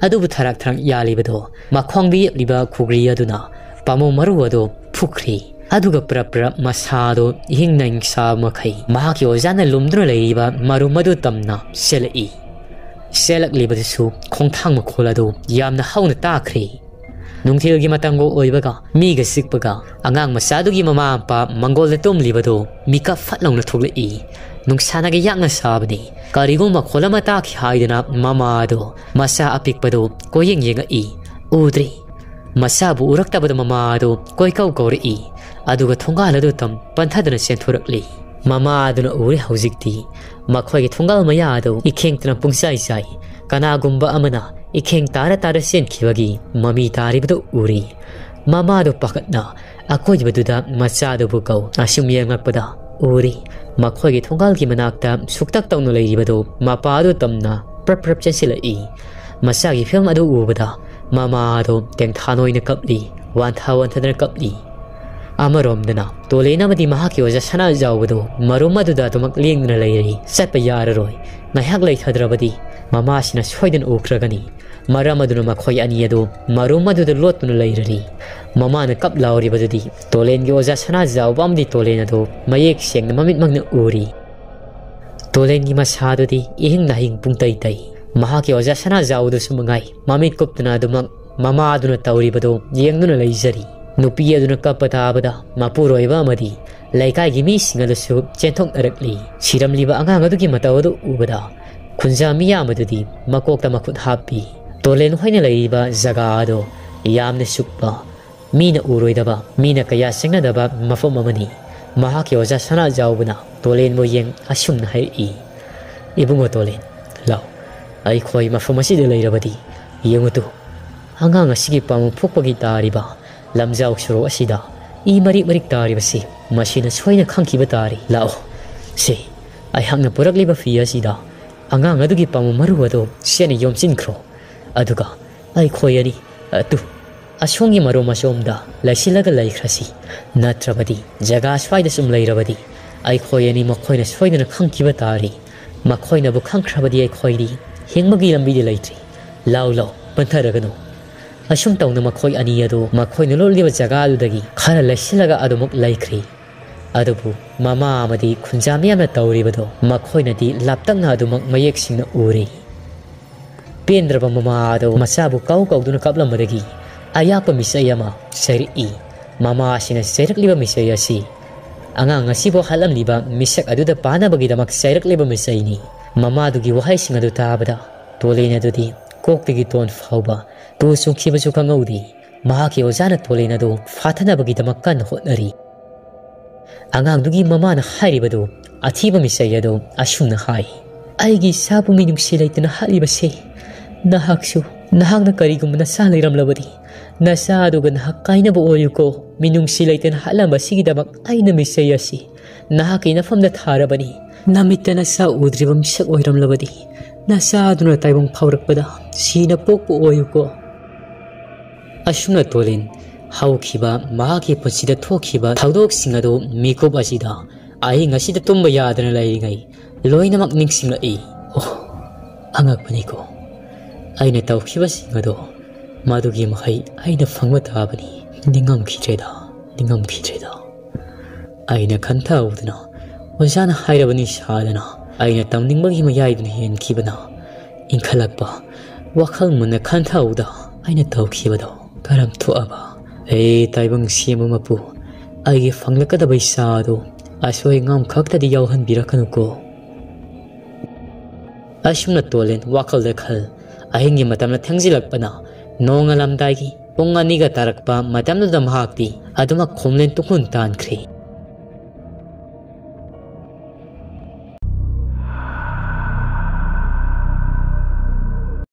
ꯑꯗꯨꯕꯨ ꯊꯔꯥꯛ ꯊꯔꯥꯛ ꯌꯥꯜꯂꯤꯕꯗꯣ ꯃꯈꯣꯡꯗ ꯌꯦꯞꯂꯤꯕ ꯈꯨꯒ꯭ꯔꯤ ꯑꯗꯨꯅ ꯄꯥꯝꯕꯣꯝ ꯃꯔꯨ ꯑꯗꯨ ꯐꯨꯛꯈ꯭ꯔꯤ꯫ ꯑꯗꯨꯒ ꯄ꯭ꯔꯞ ꯄ꯭ꯔꯞ ꯃꯁꯥꯗꯣ ꯏꯍꯤꯡ ꯅꯥꯍꯤꯡ ꯁꯥꯕ ꯃꯈꯩ ꯃꯍꯥꯛꯀꯤ ꯑꯣꯖꯥꯅ ꯂꯨꯝꯗꯨꯅ ꯂꯩꯔꯤꯕ ꯃꯔꯨꯝ ꯑꯗꯨ ꯇꯝꯅ ꯆꯦꯜꯂꯛꯏ꯫ ꯆꯦꯜꯂꯛꯂꯤꯕꯗꯨꯁꯨ ꯈꯣꯡꯊꯥꯡ ꯃꯈꯣꯜ ꯑꯗꯨ ꯌꯥꯝꯅ ꯍꯧꯅ ꯇꯥꯈ꯭ꯔꯦ꯫ ꯅꯨꯡꯊꯤꯜꯒꯤ ꯃꯇꯝꯒ ꯑꯣꯏꯕꯒ ꯃꯤꯒ ꯆꯤꯛꯄꯒ ꯑꯉꯥꯡ ꯃꯆꯥꯗꯨꯒꯤ ꯃꯃꯥ ꯃꯄꯥ ꯃꯪꯒꯣꯜꯗ ꯇꯨꯝꯂꯤꯕꯗꯨ ꯃꯤꯀꯞ ꯐꯠ ꯂꯥꯎꯅ ꯊꯣꯛꯂꯛꯏ꯫ ꯅꯨꯡꯁꯥꯅꯒ ꯌꯥꯛꯅ ꯁꯥꯕꯅꯤ꯫ ꯀꯔꯤꯒꯨꯝꯕ ꯃꯈꯣꯜ ꯑꯃ ꯇꯥꯈꯤ ꯍꯥꯏꯗꯨꯅ ꯃꯃꯥ ꯑꯗꯨ ꯃꯆꯥ ꯑꯄꯤꯛꯄꯗꯨ ꯀꯣꯏꯌꯦꯡ ꯌꯦꯡꯉꯛꯏ꯫ ꯎꯗ꯭ꯔꯤ꯫ ꯃꯆꯥꯕꯨ ꯎꯔꯛꯇꯕꯗ ꯃꯃꯥ ꯑꯗꯨ ꯀꯣꯏꯀꯧ ꯀꯧꯔꯛꯏ꯫ ꯑꯗꯨꯒ ꯊꯣꯡꯒꯥꯜ ꯑꯗꯨ ꯇꯝ ꯄꯟꯊꯗꯨꯅ ꯆꯦꯟꯊꯣꯔꯛꯂꯤ꯫ ꯃꯃꯥ ꯑꯗꯨꯅ ꯎꯔꯦ ꯍꯧꯖꯤꯛꯇꯤ꯫ ꯃꯈꯣꯏꯒꯤ ꯊꯣꯡꯒꯥꯜ ꯃꯌꯥ ꯑꯗꯨ ꯏꯈꯦꯡꯇꯅ ꯄꯨꯡꯆꯥꯏ ꯆꯥꯏ꯫ ꯀꯅꯥꯒꯨꯝꯕ ꯑꯃꯅ ꯏꯈꯦꯡ ꯇꯥꯔ ꯇꯥꯔ ꯆꯦꯟꯈꯤꯕꯒꯤ ꯃꯃꯤ ꯇꯥꯔꯤꯕꯗꯨ ꯎꯔꯤ꯫ ꯃꯃꯥꯗꯨ ꯄꯥꯈꯠꯅ ꯑꯀꯣꯏꯕꯗꯨꯗ ꯃꯆꯥꯗꯨꯕꯨ ꯀꯧ ꯑꯁꯨꯝ ꯌꯦꯡꯂꯛꯄꯗ ꯎꯔꯤ꯫ ꯃꯈꯣꯏꯒꯤ ꯊꯣꯡꯒꯥꯜꯒꯤ ꯃꯅꯥꯛꯇ ꯁꯨꯛꯇꯛ ꯇꯧꯅ ꯂꯩꯔꯤꯕꯗꯨ ꯃꯄꯥꯗꯨ ꯇꯝꯅ ꯄ꯭ꯔꯞ ꯄ꯭ꯔꯞ ꯆꯦꯟꯁꯤꯜꯂꯛꯏ꯫ ꯃꯆꯥꯒꯤ ꯐꯤꯕꯝ ꯑꯗꯨ ꯎꯕꯗ ꯃꯃꯥ ꯑꯗꯨ ꯇꯦꯡꯊꯥ ꯅꯣꯏꯅ ꯀꯞꯂꯤ, ꯋꯥꯟꯊ ꯋꯥꯟꯊꯗꯅ ꯀꯞꯂꯤ꯫ ꯑꯃꯔꯣꯝꯗꯅ ꯇꯣꯂꯦꯟ ꯑꯃꯗꯤ ꯃꯍꯥꯛꯀꯤ ꯑꯣꯖꯥ ꯁꯅꯥꯖꯥꯎꯕꯗꯨ ꯃꯔꯨꯝ ꯑꯗꯨꯗ ꯑꯗꯨꯃꯛ ꯂꯦꯡꯗꯨꯅ ꯂꯩꯔꯤ꯫ ꯆꯠꯄ ꯌꯥꯔꯔꯣꯏ꯫ ꯉꯥꯏꯍꯥꯛ ꯂꯩꯊꯗ꯭ꯔꯕꯗꯤ ꯃꯃꯥꯁꯤꯅ ꯁꯣꯏꯗꯅ ꯎꯈ꯭ꯔꯒꯅꯤ꯫ ꯃꯔꯝ ꯑꯗꯨꯅ ꯃꯈꯣꯏ ꯑꯅꯤ ꯑꯗꯨ ꯃꯔꯨꯝ ꯑꯗꯨꯗ ꯂꯣꯠꯇꯨꯅ ꯂꯩꯔꯔꯤ꯫ ꯃꯃꯥꯅ ꯀꯞ ꯂꯥꯎꯔꯤꯕꯗꯨꯗꯤ ꯇꯣꯂꯦꯟꯒꯤ ꯑꯣꯖꯥ ꯁꯅꯥꯖꯥꯎꯕ ꯑꯃꯗꯤ ꯇꯣꯂꯦꯟ ꯑꯗꯨ ꯃꯌꯦꯛ ꯁꯦꯡꯅ ꯃꯃꯤꯠꯃꯛꯅ ꯎꯔꯤ꯫ ꯇꯣꯂꯦꯟꯒꯤ ꯃꯁꯥꯗꯨꯗꯤ ꯏꯍꯤꯡ ꯅꯥꯍꯤꯡ ꯄꯨꯡꯇꯩ ꯇꯩ꯫ ꯃꯍꯥꯛꯀꯤ ꯑꯣꯖꯥ ꯁꯅꯥꯖꯥꯎꯕꯗꯨꯁꯨ ꯃꯉꯥꯏ ꯃꯃꯤꯠ ꯀꯨꯞꯇꯅ ꯑꯗꯨꯃꯛ ꯃꯃꯥ ꯑꯗꯨꯅ ꯇꯧꯔꯤꯕꯗꯨ ꯌꯦꯡꯗꯨꯅ ꯂꯩꯖꯔꯤ꯫ ꯅꯨꯄꯤ ꯑꯗꯨꯅ ꯀꯞꯄ ꯇꯥꯕꯗ ꯃꯄꯨꯔꯣꯏꯕ ꯑꯃꯗꯤ ꯂꯩꯀꯥꯏꯒꯤ ꯃꯤꯁꯤꯡ ꯑꯗꯨꯁꯨ ꯆꯦꯟꯊꯣꯛꯅꯔꯛꯂꯤ꯫ ꯁꯤꯔꯝꯂꯤꯕ ꯑꯉꯥꯡ ꯑꯗꯨꯒꯤ ꯃꯇꯧ ꯑꯗꯨ ꯎꯕꯗ ꯈꯨꯟꯖꯥ ꯃꯤꯌꯥꯝ ꯑꯗꯨꯗꯤ ꯃꯀꯣꯛꯇ ꯃꯈꯨꯠ ꯍꯥꯞꯄꯤ꯫ ꯇꯣꯂꯦꯟ ꯍꯣꯏꯅ ꯂꯩꯔꯤꯕ ꯖꯒꯥ ꯑꯗꯨ ꯌꯥꯝꯅ ꯁꯨꯛꯄ, ꯃꯤꯅ ꯎꯔꯣꯏꯗꯕ, ꯃꯤꯅ ꯀꯌꯥ ꯆꯪꯅꯗꯕ ꯃꯐꯝ ꯑꯃꯅꯤ꯫ ꯃꯍꯥꯛꯀꯤ ꯑꯣꯖꯥ ꯁꯅꯥꯖꯥꯎꯕꯅ ꯇꯣꯂꯦꯟꯕꯨ ꯌꯦꯡ ꯑꯁꯨꯝꯅ ꯍꯥꯏꯔꯛꯏ, "ꯏꯕꯨꯡꯉꯣ ꯇꯣꯂꯦꯟ, ꯂꯥꯎ, ꯑꯩꯈꯣꯏ ꯃꯐꯝ ꯑꯁꯤꯗ ꯂꯩꯔꯕꯗꯤ ꯌꯦꯡꯉꯨ ꯇꯨ, ꯑꯉꯥꯡ ꯑꯁꯤꯒꯤ ꯄꯥꯃꯨ ꯐꯣꯛꯄꯒꯤ ꯇꯥꯔꯤꯕ ꯂꯝꯖꯥꯎ ꯁꯣꯔꯣꯛ ꯑꯁꯤꯗ ꯏ ꯃꯔꯤꯛ ꯃꯔꯤꯛ ꯇꯥꯔꯤꯕꯁꯤ ꯃꯁꯤꯅ ꯁꯣꯏꯅ ꯈꯪꯈꯤꯕ ꯇꯥꯔꯤ꯫ ꯂꯥꯛꯑꯣ, ꯁꯦ, ꯑꯩꯍꯥꯛꯅ ꯄꯨꯔꯛꯂꯤꯕ ꯐꯤ ꯑꯁꯤꯗ ꯑꯉꯥꯡ ꯑꯗꯨꯒꯤ ꯄꯥꯃꯨ ꯃꯔꯨ ꯑꯗꯨ ꯆꯦꯠꯅ ꯌꯣꯝꯁꯤꯟꯈ꯭ꯔꯣ꯫ ꯑꯗꯨꯒ ꯑꯩꯈꯣꯏ ꯑꯅꯤ, ꯑ, ꯇꯨ, ꯑꯁꯣꯝꯒꯤ ꯃꯔꯨꯝ ꯑꯁꯣꯝꯗ ꯂꯩꯁꯤꯜꯂꯒ ꯂꯩꯈ꯭ꯔꯁꯤ꯫ ꯅꯠꯇ꯭ꯔꯕꯗꯤ ꯖꯒꯥ ꯁ꯭ꯋꯥꯏꯗ ꯁꯨꯝ ꯂꯩꯔꯕꯗꯤ ꯑꯩꯈꯣꯏ ꯑꯅꯤ ꯃꯈꯣꯏꯅ ꯁꯣꯏꯗꯅ ꯈꯪꯈꯤꯕ ꯇꯥꯔꯤ꯫ ꯃꯈꯣꯏꯅꯕꯨ ꯈꯪꯈ꯭ꯔꯕꯗꯤ ꯑꯩꯈꯣꯏꯗꯤ ꯍꯤꯡꯕꯒꯤ ꯂꯝꯕꯤꯗꯤ ꯂꯩꯇ꯭ꯔꯤ꯫ ꯂꯥꯎ, ꯂꯥꯎ, ꯄꯟꯊꯔꯒꯅꯨ꯫" ꯑꯁꯨꯝ ꯇꯧꯅ ꯃꯈꯣꯏ ꯑꯅꯤ ꯑꯗꯨ ꯃꯈꯣꯏꯅ ꯂꯣꯠꯂꯤꯕ ꯖꯒꯥ ꯑꯗꯨꯗꯒꯤ ꯈꯔ ꯂꯩꯁꯤꯜꯂꯒ ꯑꯗꯨꯃꯛ ꯂꯩꯈ꯭ꯔꯤ꯫ ꯑꯗꯨꯕꯨ ꯃꯃꯥ ꯑꯃꯗꯤ ꯈꯨꯟꯖꯥ ꯃꯤꯌꯥꯝꯅ ꯇꯧꯔꯤꯕꯗꯣ ꯃꯈꯣꯏꯅꯗꯤ ꯂꯥꯞꯇꯛꯅ ꯑꯗꯨꯃꯛ ꯃꯌꯦꯛ ꯁꯦꯡꯅ ꯎꯔꯤ꯫ ꯄꯦꯟꯗ꯭ꯔꯕ ꯃꯃꯥ ꯑꯗꯨ ꯃꯆꯥꯕꯨ ꯀꯧ ꯀꯧꯗꯨꯅ ꯀꯞꯂꯝꯕꯗꯒꯤ ꯑꯌꯥꯛꯄ ꯃꯤꯆꯩ ꯑꯃ ꯆꯩꯔꯛꯏ꯫ ꯃꯃꯥ ꯑꯁꯤꯅ ꯆꯩꯔꯛꯂꯤꯕ ꯃꯤꯆꯩ ꯑꯁꯤ ꯑꯉꯥꯡ ꯑꯁꯤꯕꯨ ꯍꯥꯠꯂꯝꯂꯤꯕ ꯃꯤꯁꯛ ꯑꯗꯨꯗ ꯄꯥꯟꯅꯕꯒꯤꯗꯃꯛ ꯆꯩꯔꯛꯂꯤꯕ ꯃꯤꯆꯩꯅꯤ꯫ ꯃꯃꯥꯗꯨꯒꯤ ꯋꯥꯍꯩꯁꯤꯡ ꯑꯗꯨ ꯇꯥꯕꯗ ꯇꯣꯂꯦꯟ ꯑꯗꯨꯗꯤ ꯀꯣꯛꯇꯒꯤ ꯇꯣꯟ ꯐꯥꯎꯕ ꯇꯨ ꯆꯨꯡꯈꯤꯕꯁꯨ ꯈꯪꯍꯧꯗꯦ꯫ ꯃꯍꯥꯛꯀꯤ ꯑꯣꯖꯥꯅ ꯇꯣꯂꯦꯟ ꯑꯗꯨ ꯐꯥꯊꯅꯕꯒꯤꯗꯃꯛ ꯀꯟꯅ ꯍꯣꯠꯅꯔꯤ꯫ ꯑꯉꯥꯡꯗꯨꯒꯤ ꯃꯃꯥꯅ ꯍꯥꯏꯔꯤꯕꯗꯨ ꯑꯊꯤꯕ ꯃꯤꯆꯩ ꯑꯗꯨ ꯑꯁꯨꯝꯅ ꯍꯥꯏ, "ꯑꯩꯒꯤ ꯏꯆꯥꯕꯨ ꯃꯤꯅꯨꯡꯁꯤ ꯂꯩꯇꯅ ꯍꯥꯠꯂꯤꯕꯁꯦ ꯅꯍꯥꯛꯁꯨ, ꯅꯍꯥꯛꯅ ꯀꯔꯤꯒꯨꯝꯕ ꯅꯆꯥ ꯂꯩꯔꯝꯂꯕꯗꯤ, ꯅꯆꯥ ꯑꯗꯨꯒ ꯅꯍꯥꯛ ꯀꯥꯏꯅꯕ ꯑꯣꯏꯌꯨꯀꯣ꯫ ꯃꯤꯅꯨꯡꯁꯤ ꯂꯩꯇꯅ ꯍꯥꯠꯂꯝꯕꯁꯤꯒꯤꯗꯃꯛ ꯑꯩꯅ ꯃꯤꯆꯩ ꯑꯁꯤ ꯅꯍꯥꯛꯀꯤ ꯅꯐꯝꯗ ꯊꯥꯔꯕꯅꯤ꯫ ꯅꯃꯤꯠꯇ ꯅꯆꯥ ꯎꯗ꯭ꯔꯤꯕ ꯃꯤꯁꯛ ꯑꯣꯏꯔꯝꯂꯕꯗꯤ, ꯅꯆꯥ ꯑꯗꯨꯅ ꯇꯥꯏꯕꯪ ꯐꯥꯎꯔꯛꯄꯗ ꯁꯤꯅ ꯄꯣꯛꯄ ꯑꯣꯏꯌꯨꯀꯣ꯫" ꯑꯁꯨꯝꯅ ꯇꯣꯂꯤꯟ ꯍꯧꯈꯤꯕ ꯃꯍꯥꯛꯀꯤ ꯄꯨꯟꯁꯤꯗ ꯊꯣꯛꯈꯤꯕ ꯊꯧꯗꯣꯛꯁꯤꯡ ꯑꯗꯨ ꯃꯤꯀꯨꯞ ꯑꯁꯤꯗ ꯑꯍꯤꯡ ꯑꯁꯤꯗ ꯇꯨꯝꯕ ꯌꯥꯗꯅ ꯂꯩꯔꯤꯉꯩ ꯂꯣꯏꯅꯃꯛ ꯅꯤꯡꯁꯤꯡꯂꯛꯏ꯫ ꯑꯣ, ꯑꯉꯛꯄꯅꯤꯀꯣ꯫ ꯑꯩꯅ ꯇꯧꯈꯤꯕꯁꯤꯡ ꯑꯗꯣ ꯃꯗꯨꯒꯤ ꯃꯍꯩ ꯑꯩꯅ ꯐꯪꯕ ꯇꯥꯕꯅꯤ꯫ ꯅꯤꯡꯉꯝꯈꯤꯗ꯭ꯔꯦꯗ, ꯅꯤꯡꯉꯝꯈꯤꯗ꯭ꯔꯦꯗ꯫ ꯑꯩꯅ ꯈꯟꯊꯍꯧꯗꯅ ꯑꯣꯖꯥꯅ ꯍꯥꯏꯔꯕꯅꯤ ꯁꯥꯗꯅ ꯑꯩꯅ ꯇꯝꯅꯤꯡꯕꯒꯤ ꯃꯌꯥꯏꯗꯨꯅ ꯍꯦꯟꯈꯤꯕꯅ ꯏꯟꯈꯠꯂꯛꯄ ꯋꯥꯈꯜ ꯃꯨꯟꯅ ꯈꯟꯊꯍꯧꯗ ꯑꯩꯅ ꯇꯧꯈꯤꯕꯗꯣ ꯀꯔꯝ ꯊꯣꯛꯑꯕ? ꯑꯦ ꯇꯥꯏꯕꯪ ꯁꯦꯝꯕ ꯃꯄꯨ, ꯑꯩꯒꯤ ꯐꯪꯂꯛꯀꯗꯕ ꯏꯆꯥ ꯑꯗꯨ ꯑꯁꯣꯏ ꯑꯉꯥꯝ ꯈꯛꯇꯗꯤ ꯌꯥꯎꯍꯟꯕꯤꯔꯛꯀꯅꯨꯀꯣ꯫ ꯑꯁꯨꯝꯅ ꯇꯣꯂꯦꯟ ꯋꯥꯈꯜꯗ ꯈꯜ꯫ ꯑꯍꯤꯡꯒꯤ ꯃꯇꯝꯅ ꯊꯦꯡꯖꯤꯜꯂꯛꯄꯅ ꯅꯣꯡꯉꯥꯜꯂꯝꯗꯥꯏꯒꯤ ꯄꯨꯡ ꯑꯅꯤꯒ ꯇꯥꯔꯛꯄ ꯃꯇꯝꯗꯨꯗ ꯃꯍꯥꯛꯇꯤ ꯑꯗꯨꯃꯛ ꯈꯣꯝꯂꯦꯟ ꯇꯨꯡꯈꯨꯟ ꯇꯥꯟꯈ꯭ꯔꯦ꯫